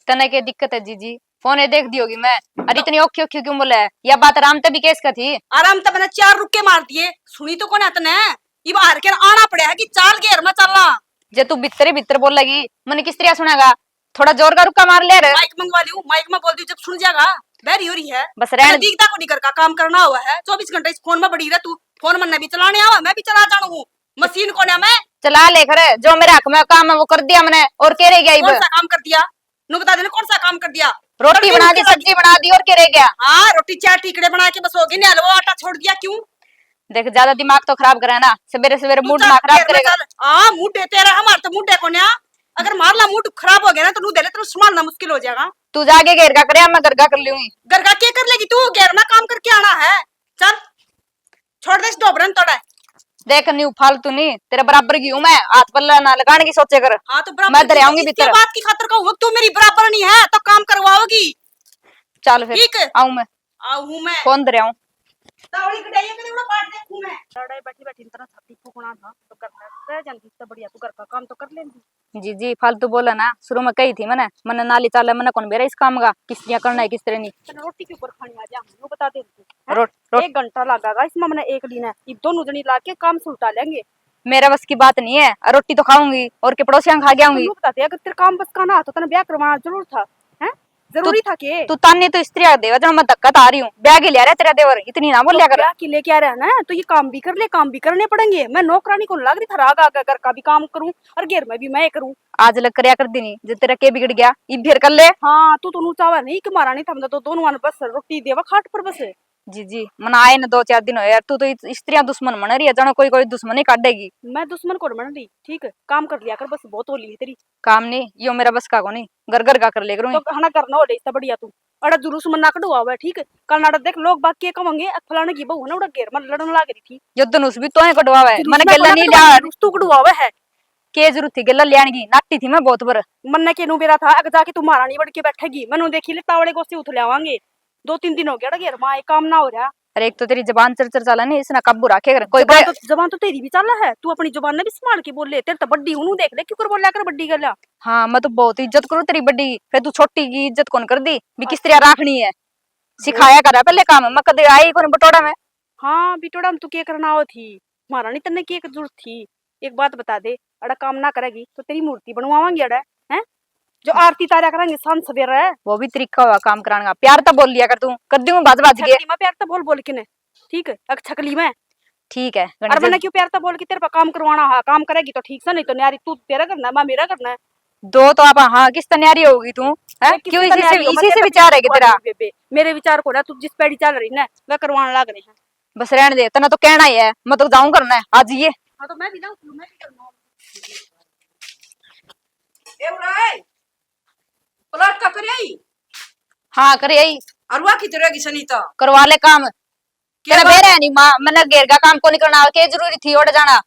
तने के दिक्कत है जीजी? फोन ये देख दी होगी मैं। अरे इतनी औखी औखी क्यों बोले है? या बात आराम ते भी केस का थी? आराम ते मैंने चार रुक्के मार दिए, सुनी तो कोने तने। इब हार के आना पड़ा है कि चाल गेर में चलना। जे तू भीतर ही भीतर बोलेगी, मने किस तरह सुनेगा? थोड़ा जोर का रुक्का मार ले रे। माइक मंगवा लियो, माइक में बोल दी, जब सुन जाएगा, बहरी हो रही है। बस रहन। दिखता को नहीं घर का काम करना हुआ है, चौबीस घंटे इस फोन में बड़ी रह तू। फोन मन्ने भी चलाने आवा, मैं भी चला जानू हूँ, मशीन को ना मैं। चला ले खरे, जो मेरे हक में काम है वो कर दिया मैंने, और के रह गया इब? कौन सा काम कर दिया? नु बता देना कौन सा काम कर दिया? रोटी बना दी, सब्जी बना दी, और के रह गया? हाँ, रोटी चार ठीकरे बना के बस हो गई, नहीं हलवा आटा छोड़ दिया क्यों? देख, ज्यादा दिमाग तो खराब करे ना, सवेरे सवेरे मूड ना खराब करेगा। हाँ, मूड है तेरा, हमारा तो मूड है कोन्या। अगर मारला मूड खराब हो गया ना, तो नू दे ले, तेरे संभालना मुश्किल हो जाएगा। तू जाके घर का करे, मैं घर का कर लूंगी। घर का क्या कर लेगी तू? घर में काम करके आना है। चल, छोड़ दे इस डोबरन तोड़े। देख, न्यू फालतू नहीं, तेरे बराबर की हूँ मैं, हाथ पल्ला ना लगाने की सोचे कर। हाँ, तो बराबर मैं धर आऊंगी भीतर। बात की खातर कहूँ, तू मेरी बराबर नहीं है, तो काम करवाओगी। चल फिर, ठीक है। आऊं मैं। आऊं मैं। कौन दे रहा हूँ? तावड़ी कटाइए कदे उड़ा बाट देखूं मैं। लड़ाई बैठी बैठी तरह छाती फूकना था, तो करना रह जाती तो बढ़िया, तू घर का काम तो कर लेंदी। जी जी, फालतू बोला ना, शुरू में कही थी मैंने, मैंने नाली चाले, मैंने कौन बेरा इस काम का, किस तरह करना है, किस तरह नहीं। तने रोटी के ऊपर खानी आ जा, हमने बता दे तू, हैं? रोट-, रोट-, एक घंटा लगेगा इसमें, मैंने एक दिन है, ये दोनों जनी ला के काम सुलटा लेंगे। मेरा बस की बात नहीं है, और रोटी तो खाऊंगी और के पड़ोसियां खा गयाऊंगी। तू बता दे, अगर तेरे काम बस का ना तो तने ब्याह करवाना जरूर था, हैं? जरूरी था के? तू ताने तो स्त्री आ देवा, जब मैं धक्का तार रही हूँ, ब्याह के लिया रहा तेरा देवर, इतनी ना बोलिया कर। ब्याह के लेके आ रहा है ना, तो ये काम भी कर ले, काम भी करने पड़ेंगे। मैं नौकरानी को लाग रही था, आगा आगा घर का भी काम करूँ और घर में भी मैं करूँ। आज लग करया कर देनी, जो तेरा के बिगड़ गया, इब फिर कर ले। हाँ, तू तो नू चाहवा नहीं कि महारानी थमने तो दोनों ने बस रोटी देवा खाट पर बस। जी जी, मना आए न दो चार दिन होए यार, तू तो इत-, स्त्रियां दुश्मन मन रही है, जानो कोई कोई दुश्मन ही काटेगी। मैं दुश्मन कौन मन रही, ठीक है, काम कर लिया कर, बस बहुत होली है तेरी। काम नहीं, यो मेरा बस का कोनी, घर घर का कर ले करूँ। तो हना करना हो ले, इससे बढ़िया तू अड़ा जुलूस मन्ना कढवावे, ठीक है। कल नाड़ा देख लोग बाग के कहेंगे, "अ, फलाने की बहू है ना, उड़ा घेर में लड़न लाग रही थी।" यो धनुष भी तो ही कढवावे, जुलूस मने ना गेला कौन नहीं कढवावे, लिया। जुलूस तू कढवावे है। के जरूरत थी गेला लियान की, नाटी थी मैं बहुत बर। मन्ने के नू बेरा था, अग जाके तू महारानी बन के बैठेगी, मनु देखी ले तावड़े गोसे उठ ले आवांगे। दो तीन दिन हो गया अड़ा घेर में, काम ना हो रहा। अरे एक तो तेरी जबान चर चर चाले नहीं, इसने काबू रखे कर। कोई जबान तो, जबान तो तेरी भी चाले है, तू अपनी जबान ने भी संभाल के बोल ले। तेरे तो बड्डी हूँ, देख ले क्यों कर बोलिया कर बड्डी गल्या। हाँ, मैं तो बहुत इज्जत करूँ तेरी बड्डी, फिर तू छोटी की इज्जत कौन कर दी भी, किस तरह रखनी है। सिखाया करा पहले काम, मैं कदे आई कौन बटोड़ा में। हाँ, बिटोड़ा में तू के करना हो थी, महारानी तन्ने के जरूरत थी? एक बात बता दे, अड़ा काम ना करेगी तो तेरी मूर्ति बनवावांगे अड़ा, हैं? जो आरती तारा करेंगे शाम सवेरे। वो भी तरीका हुआ काम कराने का। प्यार तो बोल लिया कर तू, कर दूंगा बाज बाज के। छकड़ी में प्यार तो बोल बोल के ने, ठीक है, अक छकली में। ठीक है, और मैंने क्यों प्यार तो बोल के तेरे पे काम करवाना? हाँ, काम करेगी तो ठीक से, नहीं तो न्यारी तू तेरा करना है, मैं मेरा करना है। दो तो आप, हाँ, किस तो न्यारी होगी तू, हैं? अरे, किस क्यों तो इसी से, न्यारी हो? मैं इसी से तेरे पे विचार है कि तेरा? बेबे, मेरे विचार को ना, तू जिस पैड़ी चल रही ना, वह करवाने लाग रहे हैं। बस रहने दे, तन्ने तो कहना ही है, मैं तो जाऊं करना है, आ जाइए। हाँ, तो मैं भी ना उठूं, मैं भी करना। ए उराए, प्लाट का करे आई? हाँ, करे आई। और वह किधर रहेगी सनीता? करवा ले काम। के तेरा बात? बेरा है नहीं माँ, मैंने घेर का काम को नहीं करना, के जरूरी थी ओड़ जाना?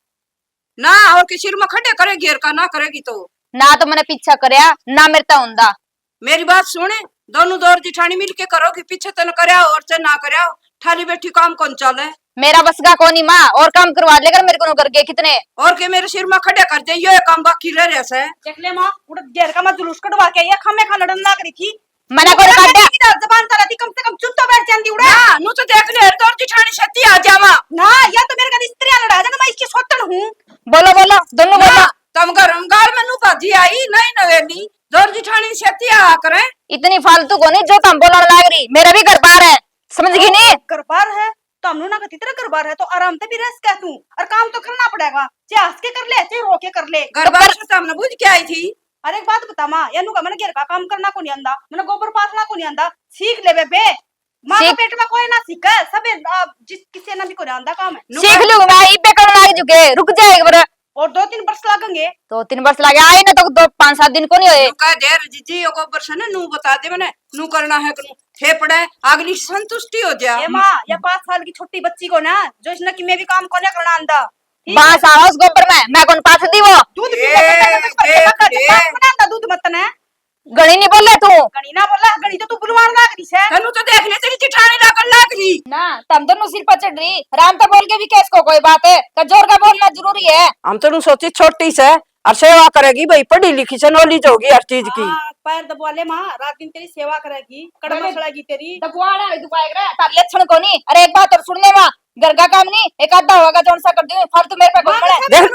ना, और के सिर में खड्डे करे घेर का ना करेगी तो। ना तो मैंने पीछा करया, ना मेरे ता हुंदा। मेरी बात सुन, दोनों दौर जिठानी मिल के करो कि पीछे तन करया और चाहे ना करया, ठाली बैठी काम कौन चाले? मेरा बस का कोनी माँ, और काम करवा लेकर मेरे को नौकर के कितने। और के मेरे सिर में खड्डे कर दे, यो एक काम बाकी रह रहा से। देख ले माँ, उड़ घेर का मैं जुलूस कढवा के ये खामे खा लड़न लाग रही थी। मना करो काटा। किधर जबान चलाती, कम से कम चुप तो बैठ जाती उड़ा। ना, नू तो देख ले, दौर जिठानी छेती आ जावा। ना, या तो मेरे का स्त्री लड़ा जाना, मैं इसकी सोतन हूँ। बोलो, बोलो, दोनों ना, बोलो। तम गरम गाल में नू भाजी आई, नहीं नवेली, दौर जिठानी छेती आ करे। इतनी फालतू कोनी जो तम बोलण लाग रही, मेरा भी घर बार है, समझ गई नी? घर बार है, तो हमनू ना कहती तेरा घर बार है, तो आराम से भी रह सके तू, और काम तो करना पड़ेगा, चाहे हंस के कर ले, चाहे रो के कर ले। घर तो बार कर से तो हमने बुझ के आई थी। अरे एक बात बता माँ, या नू का मैंने घर का काम करना को नहीं आंदा, मैंने गोबर पाथना को नहीं आंदा, सीख ले बेबे। माँ के सीख। पेट में कोई ना सीखे, सबे, आ, जिस किसी ने भी को नहीं आंदा काम है। नू सीख का लूंगा मैं, इबे करने लाग चुके, रुक जा एक बार। और दो तीन बरस लागेंगे। दो तीन बरस लागे, आई ना तो दो पाँच सात दिन को नहीं होए। नू कह दे रे जीजी, यो गोबर से ना नू बता दे मैंने, नू करना है कि नू थे पड़े, अगली संतुष्टि हो जा। ए माँ, या पाँच साल की छोटी बच्ची को ना, जो इसने कि मैं भी काम कोने करना आंदा। ठीक है? बांस आवा उस गोबर में, मैं कौन पाथ दी वो? दूध पी ले, ए, कर, कर, ए, कर, ए। बांस बनांदा दूध मत ने। घणी नहीं बोले तू। घणी ना बोला, घणी तो तू बुलवान लाग रही से। तन्नू तो देख ले, तेरी जिठानी लागण लाग रही। ना, तम दोनों सिर पर चढ़ रही। आराम तो बोल के भी कैस को कोई बात है, तो जोर का बोलना जरूरी है। हम तो नू सोची छोटी से, और सेवा करेगी भाई, पढ़ी लिखी से, knowledge होगी हर चीज की। हाँ, पैर दबवा ले माँ, रात दिन तेरी सेवा करेगी, कड़म चढ़ेगी तेरी। दबवा ले, दुखाए करे, तार लक्षण कोनी। अरे एक बात और सुन ले माँ, घर का काम नहीं, एक आधा होगा, जौन सा कर दूं, फालतू मेरे पे घूम पड़े। देख,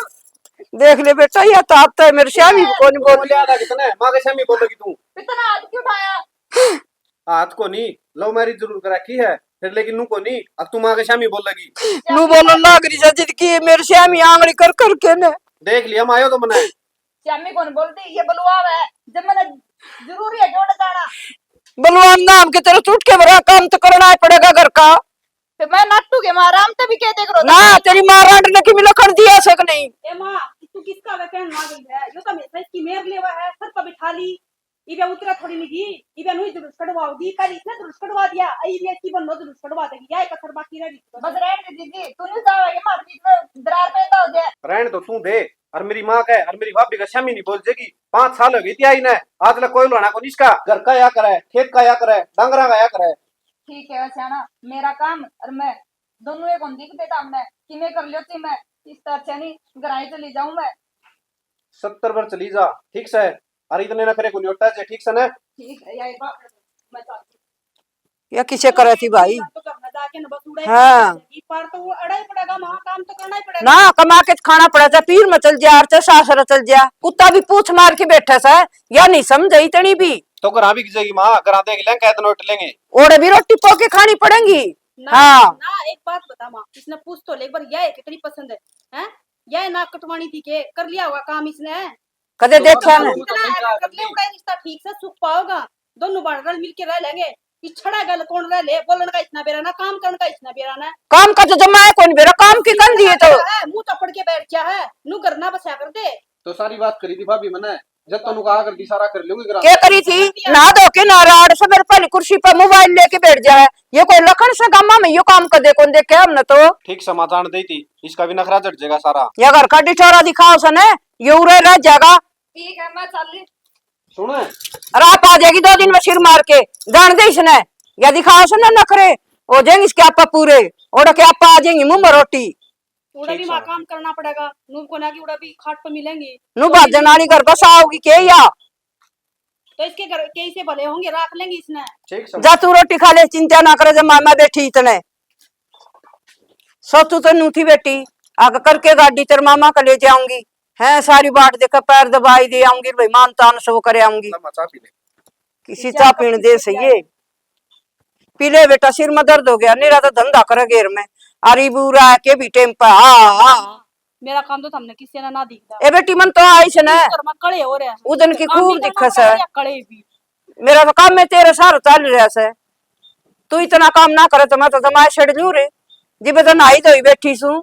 देख ले बेटा, ये तो आता है मेरे श्यामी को नहीं बोल। बोले आधा कितने, माँ के श्यामी बोलेगी तू। इतना हाथ क्यों उठाया? हाथ को नहीं, love marriage जरूर कर रखी है, फिर लेकिन नू को नहीं, अब तू माँ के श्यामी बोलेगी। नू बोलन लाग रही है जिंदगी मेरे श्यामी आंगली कर करके ने। देख लिया मायो तो मने। श्यामी कौन बोलती, ये बलवाव है, जब मैंने जरूरी है क्यों ना जाना। बलवान नाम के तेरे चुटके भरा काम तो करना ही पड़ेगा घर का। तो मैं नाटू के माँ राम ते भी कह देख रो ना, तेरी माँ रांड ने की मिला कर दिया सक नहीं। ए माँ, तू किसका वे कहन लाग रही है? यो तो हमेशा इसकी मेर लेवा है, सर पर बिठा ली। इबे उतरा थोड़ी नहीं गी, इबे नुई जुलूस कढवाओगी, कल इसने जुलूस कढवा दिया, आई भी अच्छी बनो जुलूस कढवा देगी, या एक असर बाकी रह गई। बस रहने दे दीदी, तू नहीं जाओ, ये मार बीच में दरार पैदा हो जाए। रहने दो तू दे, और मेरी माँ का और मेरी भाभी का श्यामी नहीं बोल जाएगी। पाँच साल हो गई थी आई ने, आज लग कोई लाना को नहीं इसका। घर का या करे, खेत का या करे, डांगरा का या करे। ठीक है, वैसे है ना, मेरा काम और मैं दोनों एक होंदी के देता हमने, कि मैं कर लियो थी मैं, इस तरह से नहीं, घर आई चली जाऊं मैं। सत्तर बार चली जा, ठीक से, और इतने नखरे को न्योटा जे, ठीक से ना? ठीक है, यही बात है, मैं चाहती हूँ। या किसे करे थी भाई? तो घर में जाके ना बस उड़े हाँ। पर तो वो अड़ा ही पड़ेगा, वहाँ काम तो करना ही पड़ेगा। ना, कमा के खाना पड़ा, चाहे पीर में चल जा, चाहे सासर चल जा। कुत्ता भी पूछ मार के बैठा से, या नहीं समझे इतनी भी। तो घरां बिक जाएगी माँ, घरां देख लेंगे, कैद नोट लेंगे। ओड़े भी रोटी पोके खानी पड़ेगी। ना, हाँ। ना, एक बात बता माँ, इसने पूछ तो ले एक बार, यह कितनी पसंद है, हैं? यह नाक कटवानी थी के कर लिया होगा काम इसने? कदे तो देखा ना। इतना ऐसा कर ले, उड़ा रिश्ता ठीक से सुख पाओगा, दोनों बार रल मिल के रह लेंगे। इस छड़ा गल कौन रह ले, बोलण का इतना बेरा ना, काम करण का इतना बेरा ना। काम का तो जमा है कौन बेरा, काम की कौन दिए तो। है, मुंह तो पड़ के बैठ गया है, नू घर ना बसा कर दे। तो सारी बात करी थी भाभी मैंने, जब तनु कहा कर दी, सारा कर लूंगी घर। के करी थी? ना धो के ना राड़, सवेरे पहली कुर्सी पर मोबाइल लेके बैठ जाए। ये कोई लखन से गामा में यो काम कर दे, कौन देखे हमने तो। ठीक समाधान दी थी, इसका भी नखरा झट जाएगा सारा। या घर का डिठोरा दिखाओ सने, ये उरे रह जाएगा। ठीक है, मैं चल रही। सुन। अरे आप आ जाएगी दो दिन में सिर मार के, जान दे इसने। या दिखाओ सने नखरे, हो जाएंगे इसके आपा पूरे, ओड़ के आपा आ जाएंगे मुंह में रोटी। उड़ा भी ठीक माँ सर। काम करना पड़ेगा, नूब को ना कि उड़ा भी खाट पे मिलेंगे। नू तो भाजन वाली घर बस आओगी के या? तो इसके घर के इसे भले होंगे, राख लेंगे इसने। ठीक सर। जा तू रोटी खा ले, चिंता ना करे, जब मामा बैठी इतने। सोचू तो नू थी बेटी, आग करके गाड़ी तेरे मामा का ले जाऊंगी। हैं, सारी बाट देखे पैर दबाई दे आऊंगी, भाई मान तान सो करे आऊंगी। ला माँ, चाय पी ले। किसी चाय चाय पीण दे सही है। पी ले बेटा, सिर में दर्द हो गया, निरा तो धंधा करे घेर में। अरे बूरा के भी टेम पे, हाँ, हाँ। मेरा काम तो थमने किसी ने ना दिखता। ए बेटी, मन तो आई से ना। इस घर में कले हो रहे हैं। उदन की काम खूब भी करना दिखे पड़ से। रहा है, कले भी। मेरा तो काम में तेरे सार चल रहा से। तू इतना काम ना करे तो मैं तो जमाए छड़ लूं रे। जिबे तो नहाई धोई बैठी सू।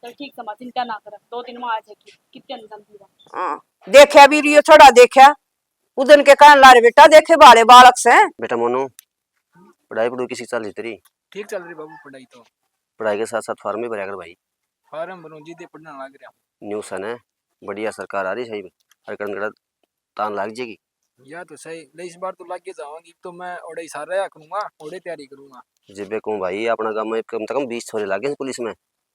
चल ठीक समा, चिंता ना कर, दो दिन में आ जाएगी, कितने दिन जल्दी रहा। हाँ, देखा भी रियो, थोड़ा देखा। उदन के कहन ला रे बेटा, देखे बाले बालक से। बेटा मोनू, पढ़ाई पढ़ू किसी चल रही तेरी? ठीक चल रही बाबू पढ़ाई तो। पढ़ाई के साथ साथ फार्म भी भरया कर भाई। फार्म भरूं जी, दे पढ़ना लाग रहा हूँ। न्यू सन है, बढ़िया सरकार आ रही सही, हर कदम तान लाग जाएगी। या तो सही ले, इस बार तो लाग के जावांगी, तो मैं ओड़े ही सारा करूंगा, ओड़े तैयारी करूंगा। जिबे कहूँ भाई, अपना गांव में कम से कम बीस छोरे लागे हैं पुलिस में।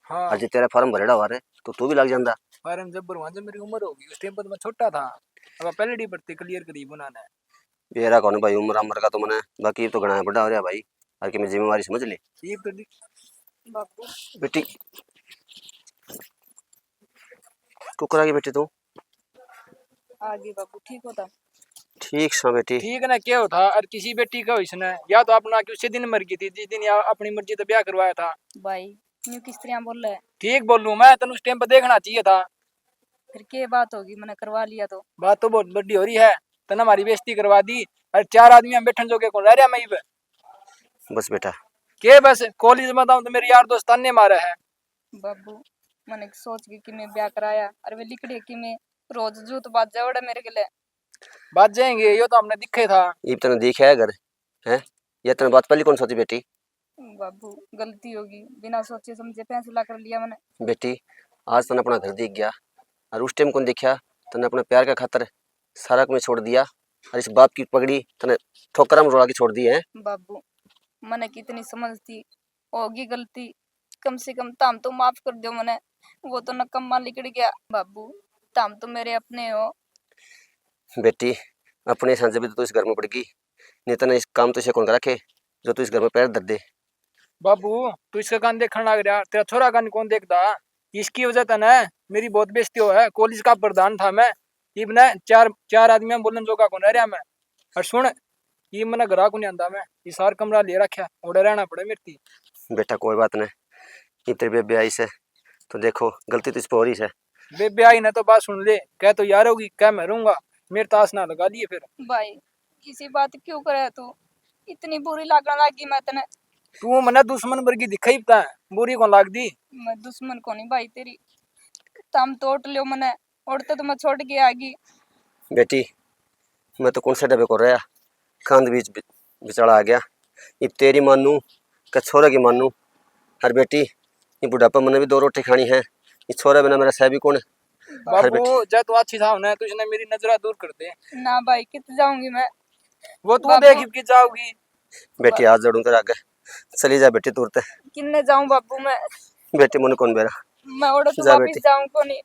हाँ। और जे तेरा फार्म भरेड़ा हुआ रे, तो तू भी लाग जांदा। फार्म जब भरवा, जब मेरी उम्र होगी, उस टाइम पर तो मैं छोटा था। अब पहले डी भर्ती क्लियर करी उन्होंने। बेरा कौन भाई, उम्र अमर का तो मने, बाकी तो घणा बड़ा हो रहा भाई, और कि मैं जिम्मेवारी समझ ले। ये तो दि- बाबू। बेटी, कुकर आ गई बेटी तू? आ गई बाबू, ठीक हो तो? ठीक सा बेटी। ठीक ना क्या हो था, और किसी बेटी का हो इसने, या तो अपना कि उसी दिन मर गई थी, जिस दिन या अपनी मर्जी तो ब्याह करवाया था। भाई, न्यू किस तरह बोले? ठीक बोलूं मैं, तन उस टाइम पे देखना चाहिए था। फिर के बात होगी, मैंने करवा लिया तो? बात तो बहुत बड़ी हो रही है, तने हमारी बेइज्जती करवा दी। अरे चार आदमी हम बैठन जोगे कौन रह रहा मैं इब? बस बेटा। के बस? कॉलेज में बताऊं तो मेरे यार दोस्त ताने मारे हैं। बाबू, मैंने सोच के कि मैं ब्याह कराया, अरे वे लिकड़े कि मैं रोज जूत बाजे ओड़े मेरे गले। बाजेंगे, यो तो हमने दिखे था। इब तने दिखे है घर, हैं? ये तने बात पहली कौन सोची बेटी? बाबू, गलती होगी, बिना सोचे समझे फैसला कर लिया मैंने। बेटी, आज तने अपना घर दिख गया, और उस टाइम कौन देखा तने अपने प्यार का खातर सारा कुछ छोड़ दिया, और इस बाप की पगड़ी तने ठोकरा में रोला के छोड़ दी है। बाबू, मैंने कितनी समझ थी, होगी गलती, कम से कम ताम तो माफ कर दो मने, वो तो नकम्मा लिकड़ गया। बाबू, ताम तो मेरे अपने हो। बेटी, अपने सां जब भी तो तू इस घर में पड़गी, नहीं तने इस काम तो इसे कौन रखे जो तू इस घर में पैर धर दे। बाबू, तू इसका कान देखण लाग रहा, तेरा छोरा कान कौन देखदा? इसकी वजह तै ना मेरी बहुत बेइज्जती हो है। कॉलेज का प्रधान था मैं, इब ना चार चार आदमी में बोलन जोगा कौन रह रहा मैं। और सुन, ये मना घरा को नहीं आंदा मैं, ये सार कमरा ले रखा, ओड़े रहना पड़े मेरे ती। बेटा कोई बात नहीं, इब तेरे बेबे आई से, तो देखो गलती तो इस पर हो रही से। बेबे आई ना तो बात सुन ले, कह तो यार होगी, कह मैं रहूंगा, मेरे तास ना लगा लिए फिर। भाई, इसी बात क्यों करे तू? इतनी बुरी लागण लागी मैं तने। तू मने दुश्मन वर्गी दिखाई बता, बुरी कौन लागदी? मैं दुश्मन कोनी भाई तेरी, ताम तोड़ लियो मने। और तो मैं छोड़ के आ गई। बेटी, मैं तो कौन से डबे को रहा, कांद बीच बि-, बिचला आ गया। इब तेरी मानू के छोरे की मानू? हर बेटी, ये बुढ़ापा मैंने भी दो रोटी खानी है, ये छोरे बिना मेरा सह भी कौन? हर बेटी। बाबू, जा तू अच्छी था ना, तू इसने मेरी नजरा दूर कर दे। ना भाई, कित जाऊंगी मैं? वो तू बाबू। देख के जाओगी। बेटी, हाथ जोड़ूं तेरे आगे, चली जा बेटी, तुरते। किन्ने जाऊं बाबू मैं? बेटी, मन कौन बेरा? मैं ओड़े तो जा वापस बेटी। जाऊं कोनी।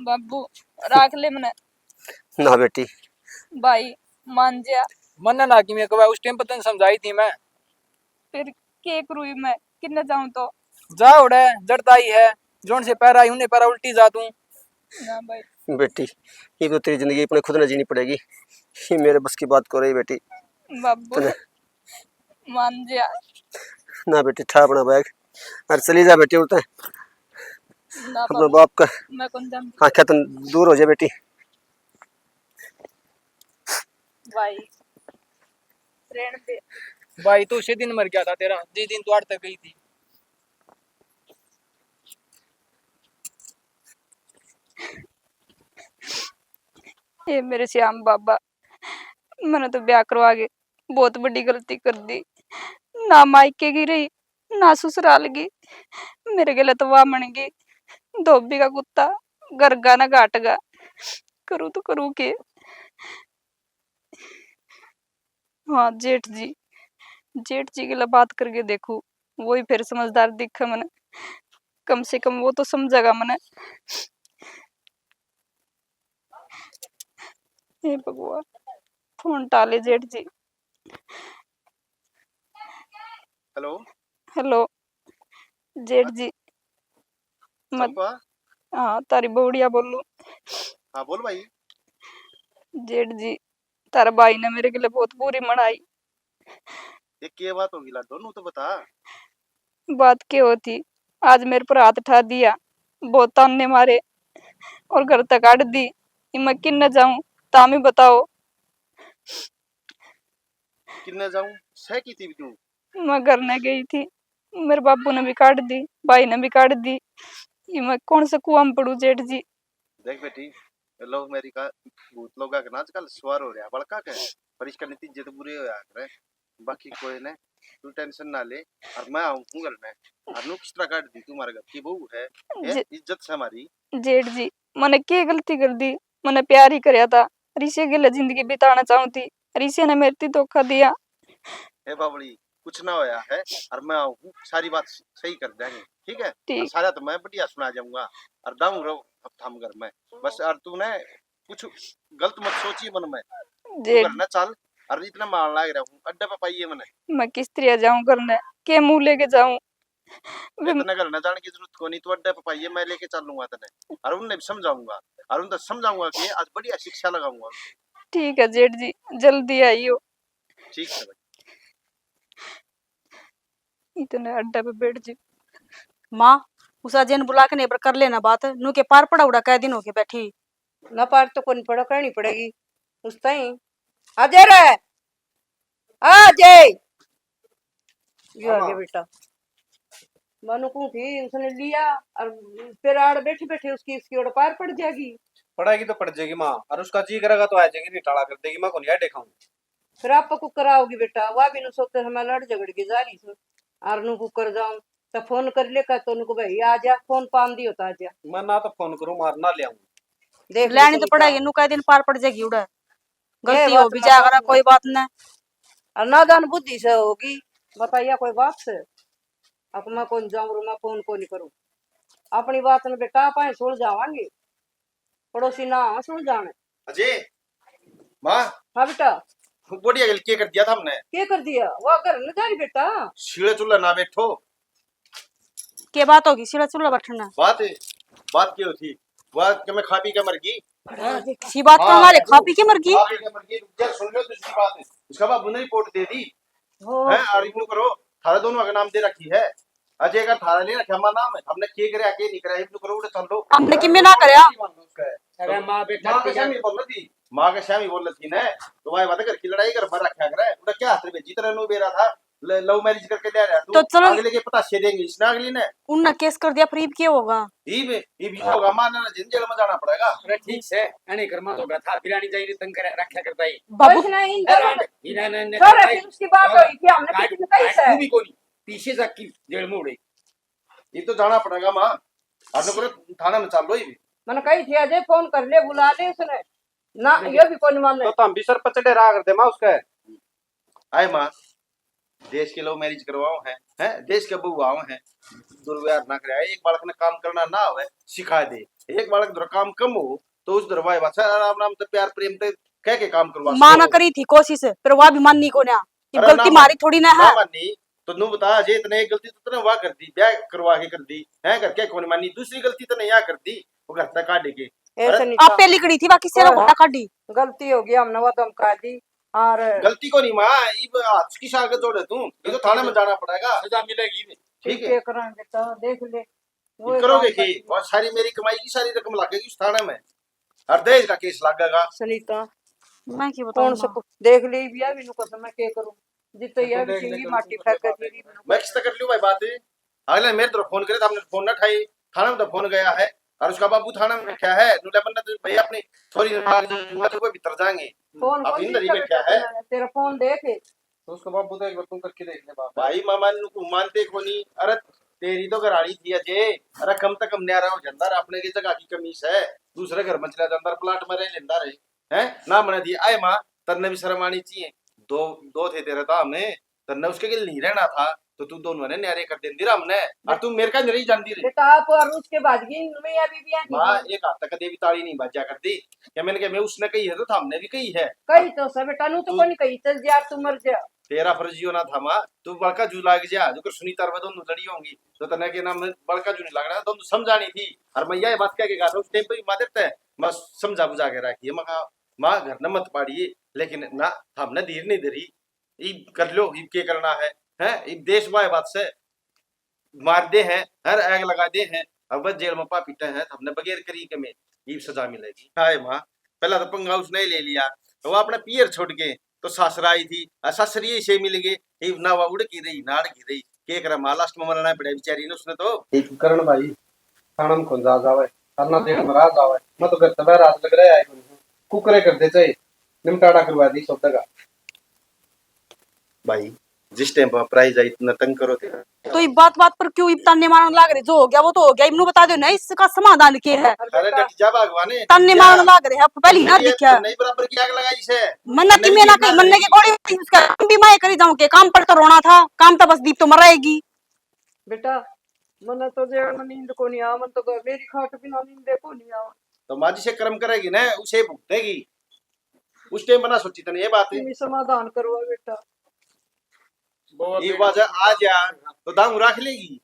बाबू, राख ले मने। ना बेटी। भाई, मान जा। मन्ने ना कि मैं कहवा, उस टाइम पर तने समझाई थी मैं। फिर के करूँ मैं? किन्ने जाऊं तो? जा ओड़े, जड़ता ही है। जोन से पैर आई, उन्हें पैर उल्टी जा तू। ना भाई। बेटी, ये तो तेरी जिंदगी अपने खुद ने जीनी पड़ेगी। ये मेरे बस की बात को रही बेटी। बाबू, तने मान जा। ना बेटी, ठा अपना बैग और चली जा बेटी, उठे। ना अपने बाबू, बाप का मैं कौन जानती। आंखें तो दूर हो जाए बेटी। भाई, रहने दे। भाई तो उसी दिन मर गया था तेरा, जिस दिन तू आड़ तक गई थी। हे मेरे श्याम बाबा, मैंने तो ब्याह करवा के बहुत बड़ी गलती कर दी। ना मायके की रही, ना ससुराल की। मेरे गले तो वामन की धोबी का कुत्ता, घर का ना घाट का। करूँ तो करूँ के? हाँ जेठ जी, जेठ जी के लिए बात करके देखूँ, वो ही फिर समझदार दिखे मने। कम से कम वो तो समझेगा मने। हे भगवान, फोन टाले जेठ जी। हेलो। हेलो जेठ जी। मत चंपा। हाँ, तारी बौड़िया बोलू। हाँ बोल भाई। जेठ जी, तारे भाई ने मेरे के लिए बहुत बुरी मनाई। ये के बात होगी लाडो, नू तो बता। बात के होती, आज मेरे पर हाथ उठा दिया, बहुत ताने मारे और घर तक काट दी। ये मैं किन्ने जाऊं, तामी बताओ। किन्ने जाऊं? सह की थी क्यों? मैं घर ने गई थी, मेरे बाबू ने भी काट दी, भाई ने भी काट दी। ये मैं कौन से कुआं में पड़ू जेठ जी? देख बेटी, लव मैरिज का भूत लोग के ना आजकल सवार हो रहा बड़का के, पर इसका नतीजे तो बुरे होया करे। बाकी कोई ने, तू टेंशन ना ले। और मैं आऊं हूं घर में। और नू किस तरह काट दी, तू हमारे घर की बहू है, हैं? जे- इज्जत से हमारी। जेठ जी, मैंने के गलती कर दी? मैंने प्यार ही करया था, और इसे गेले जिंदगी बिताना चाहूं थी, और इसे ने मेरे ती धोखा दिया। हे बाबड़ी, कुछ ना होया है, और मैं आऊं हूं, सारी बात सही कर देंगे, ठीक है? ठीक। और सारा तो मैं बढ़िया सुना जाऊंगा, और दाऊं रहो अब थाम घर में। बस, और तू ना कुछ गलत मत सोचिए मन में। तू जे घर ना चल, और इतना मार लाग रहा हूं, अड्डे पे पाइए मने। मैं किस तरह जाऊं घर ने, के मुंह लेके जाऊं? वे इतना घर ना जाने की जरूरत कोनी, तू अड्डे पे पाइए, मैं लेके चलूंगा तने, और उनने भी समझाऊंगा, और उनने समझाऊंगा कि आज बढ़िया शिक्षा लगाऊंगा। ठीक है जेठ जी, जल्दी आइयो। ठीक है भाई। इतने अड्डे पे बैठ जी। माँ, उस अजय ने बुला के नहीं पर कर लेना बात, नू के पार पड़ा उड़ा कै दिन हो गए बैठी। ना पार तो कोनी पड़ा, कहनी पड़ेगी उस ताई। अजय रे, आ अजय। ये आ हाँ गया माँ। बेटा। मानू कौन थी, उसने लिया और फिर आड़ बैठी बैठी उसकी, इसकी ओर पार पड़ जाएगी। पड़ेगी तो पड़ जाएगी माँ, और उसका जी करेगा तो आ जाएगी, नहीं टाला कर देगी माँ, को नहीं देखा हूँ। फिर आप कुकर आओगी बेटा, वह भी नु सोते समय लड़ झगड़ के जा रही सु। आर नु कुकर जाऊं तो फोन कर ले, कह तो उनको भाई आ जा, फोन पान दियो तो आ जा। मैं ना तो फोन करूं, मार ना ले आऊं। देख ले लेनी तो सही पड़ेगी, काम। नु कह दिन पार पड़ जाएगी उड़ा। ये गलती हो बात भी ना जाएगा, बोल। कोई बात ना। और नादान बुद्धि से होगी, बताइए कोई बात से। अब मैं कौन जाऊं रो, मैं फोन को नहीं करूं। अपनी बात में बेटा आप सुलझावांगे, पड़ोसी ना सुलझाने। अजय, माँ। हाँ बेटा। बढ़िया गल के कर दिया था हमने। के कर दिया? वो घर न जा रही बेटा। सीढ़े चूल्हे ना बैठो। के बात होगी सीढ़े चूल्हे बैठना? बात, बात के होती? बात के मैं खा पी के मर गई। सी बात हाँ, का हमारे खा पी के मर गई? खा पी के मर गई। जब सुन लो दूसरी बात, उसका बाबू ने रिपोर्ट दे दी। हो। हैं, और यूं करो, थारे दोनों का नाम दे रखी है। अजय का थारा नहीं रखा मां नाम है, हमने के करया के नहीं करया, इब तो करो उड़े चल लो। हमने किमे ना करया। अरे माँ बेटा माँ के सामने बोल रही थी, माँ के सामने बोल रही थी ना, तो भाई बात घर की लड़ाई कर पर रखा करे, उड़ा क्या हाथ में जीत रहे नो बेरा था, लव मैरिज करके ले आया तू, तो चलो। अगले के पता से देंगे इसने अगली ने। उनने केस कर दिया, फिर इब क्या होगा? इब, इब ये होगा, माँ ने जिन जेल में जाना पड़ेगा। अरे ठीक से, अने घर में होगा था, बिरानी जाई तंग कर रखा करता ही। बाबू कुछ नहीं, अरे, इन्हें, इन्हें, इन्हें, सारा फिर उसकी बात होई थी, हमने किसी ने कही है। तू भी कोनी। पीछे जाके जेल में उड़े। ये तो जाना पड़ेगा माँ। आज को थाना में चल लो ये भी। मैंने कही थी, अजय फोन कर ले, बुला ले इसने। ना, ये भी कोनी माने। तो तुम भी सर पर चढ़े रहा करते माँ उसका। आए माँ, देश के लव मैरिज करवाओ हैं, हैं? देश के बहू आओ हैं, दुर्व्यवहार ना करे। एक बालक ने काम करना ना आवे, सिखा दे। एक बालक धर काम कम हो, तो उस धर भाई बात आराम, आराम से प्यार प्रेम से कह के काम करवा माँ ना सको। करी थी कोशिश, पर वह भी माननी को ना। ये अरे गलती ना मारी मानी, थोड़ी ना ना है। मानी, तो नू बता, जे इतने एक गलती तो तने वह कर दी, ब्याह करवा के कर दी, हैं, करके कौन मानी, दूसरी गलती तने यहाँ कर दी, वो घर तक काट के। हे अरे, सुनीता, आपे लिकड़ी थी, बाकी से ओए, घोड़ा काढ़ी। गलती होगी, हमने वो धमका दी। और गलती को नहीं माँ, इब हाथ किस आगे जोड़े तू, ये तो थाने में जाना पड़ेगा। सजा मिलेगी। ठीक है। क्या करेंगे तो देख ले। वो करोगे बात की? और सारी मेरी कमाई की सारी रकम लगेगी उस थाने में, और दहेज का केस लगेगा। सुनीता, मैं क्या बताऊं कौन सा माँ? देख ले भी, अभी नु कसम, मैं क्या करूं? जितना ये भी चींगी माटी फेंक कर दी। मैं किससे कर लूं भाई बात? अगले मेरे तरफ फोन करे, तो हमने फोन ना उठाई, थाने में तो फोन गया है, और उसका बाबू थाने में क्या है, नु ले बंदा तो भैया अपनी छोरी ने मार दूंगा, तो वो भीतर जाएंगे। फोन अब कौन इधर ही किसका बैठा है। तेरा फोन देख। तो उसका बाबू तो एक बार तू करके देख ले बाप। भाई, मामा नु को मानते को नहीं। अरे, तेरी तो घराली थी अजय। अरे, कम से कम न्यारा हो जांदा रे, अपने की जगह की कमी से, दूसरे घर में चला जांदा रे, प्लाट में रह लेंदा रे। हैं? ना मना दी। आए माँ, तन्ने भी शर्म आनी चाहिए। दो, दो थे तेरे तो हमें, तन्ने उसके लिए नहीं रहना था, तो तू दोनों ने न्यारे कर देंदी रे हमने, और तू मेरे का नहीं रही जांदी रे। बेटा, आप और उसके भाजगी में या बीबियां की माँ, एक हाथ तक कदे भी ताली नहीं बाजा करती। क्या मैंने कहा, मैं उसने कही है तो हमने भी कही है। कही तो से बेटा, नु तो तू कोनी कही, चल जा, तू मर जा। तेरा फर्ज यो ना था माँ, तू बड़का जू लाग जा, जो कर सुनीता और मैं दोनों लड़ी होंगी, तो तन्ने के नाम में बड़का जू नहीं लगना, दोनों समझानी थी। और मैं यही बात कह के गया था उस टाइम पे भी, माँ देते मैं समझा बुझा के रखी है, मैं कहा, माँ घर न मत पाड़िए, लेकिन ना, हमने धीर नहीं धरी। इब कर लो, इब के करना है, हैं? इब देश बाय बात से मार दे हैं, हर आग लगा दे हैं, अब बस जेल में पा पीटे हैं, हमने बगैर करी के में इब सजा मिलेगी। हाय माँ, पहला तो पंगा उसने ही ले लिया, वो अपने पियर छोड़ के तो सासरा आई थी, और सासरी से मिल गए, इब ना वो उड़ की रही, ना अड़ की रही, के करे माँ, लास्ट में मरना पड़ा बेचारी ने उसने तो। एक करण भाई, थाना में कौन जा जावे, थाना जेल में रह जावे, मैं तो घर तक रात लग रहा है, कुकरे कर दे चाहे, निमटाड़ा करवा दी सब जगह। भाई, जिस टाइम पर प्राइज आई, इतना तंग करो थे। तो ये बात बात पर क्यों इब ताने मारन लाग रहे? जो हो गया वो तो हो गया, इबनू बता दो ना, इसका समाधान क्या है? अरे डट जा भगवान, ताने मारन लाग रहे हैं, आप पहली ना देखा। नहीं बराबर की आग लगाई से। मन्ना कि मैं ना कही, मन्ने की गोली उसका काम भी मैं करी जाऊं के, काम पर तो रोना था, काम तो बस दीप तो मराएगी। बेटा, मन्ने तो जेल में नींद को नहीं आ, मन तो मेरी खाट बिना नींद को नहीं आ। तो माँ जी से कर्म करेगी ना, उसे भुगतेगी। उस टाइम बना सोची तने ये बात। तुम ही समाधान करवा बेटा। ये बात है, आ जा तो दांग रख लेगी।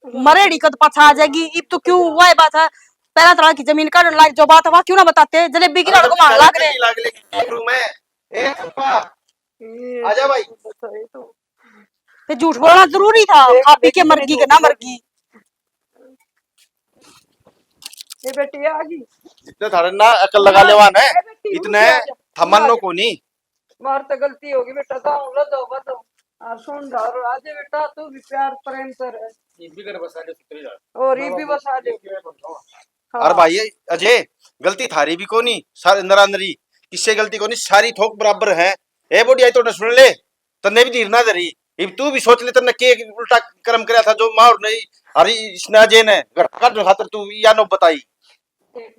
मरेड़ी कद पाछा आ जाएगी। इब तो क्यों हुआ है बात है, पहला तरह की जमीन काटने लायक जो बात है, वहाँ क्यों ना बताते? जलेबी की अरे लड़को मार लाग रहे। लाग लेगी एक रूम है। ए चंपा, ये आजा भाई। सही तो। ते झूठ बोलना जरूरी था, खा पी के मरगी के ना मरगी। ये बेटी आ गई। जितने थारे ना अकल लगा लेवा ने, ए बेटी, इतने रुक जा। थमन नो कोनी। मार तो गलती होगी बेटा, जाओ, लो जाओ, बस जाओ। और सुन रहा, और अजय बेटा, तू भी प्यार प्रेम से रह। ये भी घर बसा दे, सुतरी जा। और ये भी बसा दे। हाँ। और भाई अजय, गलती थारी भी कोनी, सारे नरा नरी, किससे गलती कोनी, सारी थोक बराबर है। ए बोडी आई तो सुन ले, तन्ने भी धीर ना धरी। इब तू भी सोच ले, तन्ने के उल्टा कर्म करया था जो माँ और नहीं, अरे इसने अजय ने घर काटने खातर तू या नौबत आई। देख,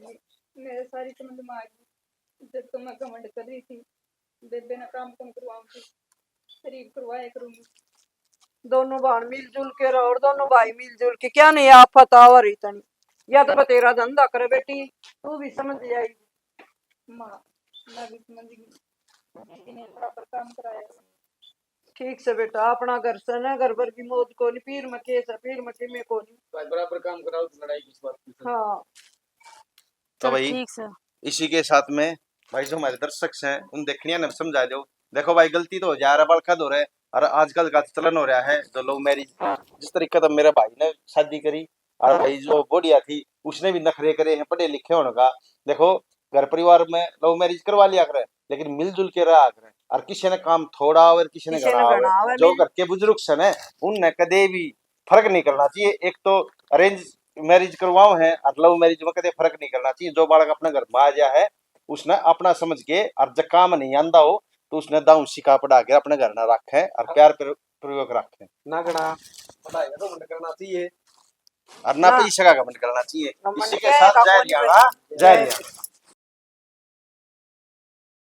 मेरे सारी समझ में आ गई। जब तो मैं घमंड कर रही थी, बेबे ने काम कम करवाऊंगी, शरीर करवाया करूंगी। दोनों भाण मिलजुल के रहो और दोनों भाई मिलजुल के, क्या नहीं आफत आवा रही तनी। या तो बतेरा धंधा करे बेटी, तू भी समझ जाएगी। माँ, मैं भी समझ गई। इन्हें बराबर काम कराया। ठीक से बेटा, अपना घर से ना, घर भर की मौज को नहीं, पीर में केस है, पीर में किमे को नहीं। भाई बराबर काम कराओ, तो लड़ाई किस बात की? हाँ। तो चल, भाई, ठीक से। इसी के साथ में भाई जो हमारे दर्शक हैं, उन देखनिया ने समझा दो। देखो भाई, गलती तो हो जा रहा, बड़का दो रहे, और आजकल का चलन हो रहा है जो लव मैरिज, जिस तरीके से मेरे भाई ने शादी करी, और भाई जो बोडिया थी, उसने भी नखरे करे हैं पढ़े लिखे होने का। देखो, घर परिवार में लव मैरिज करवा लिया करे, लेकिन मिलजुल के रहा करे, और किसी ने काम थोड़ा आवे, किसी ने किसी ने घणा आवे। घणा आवे, जो मिल- घर के बुजुर्ग से ने, उनने कदे भी फर्क नहीं करना चाहिए। एक तो अरेंज मैरिज करवाओ है और लव मैरिज में कदे फर्क नहीं करना चाहिए। जो बालक अपने घर में आ गया है, उसने अपना समझ के, और जब काम नहीं आंदा हो, तो उसने दाऊ सिखा पढ़ा के अपने घर ना रखें और प्यार पर-, पूर्वक रखें। ना घणा पढ़ाई का तो बंद करना चाहिए। और ना ना। पैसे का घमंड करना चाहिए। घमंड इसी के क्या साथ का जय कोई हरियाणा, बने। जय हरियाणा।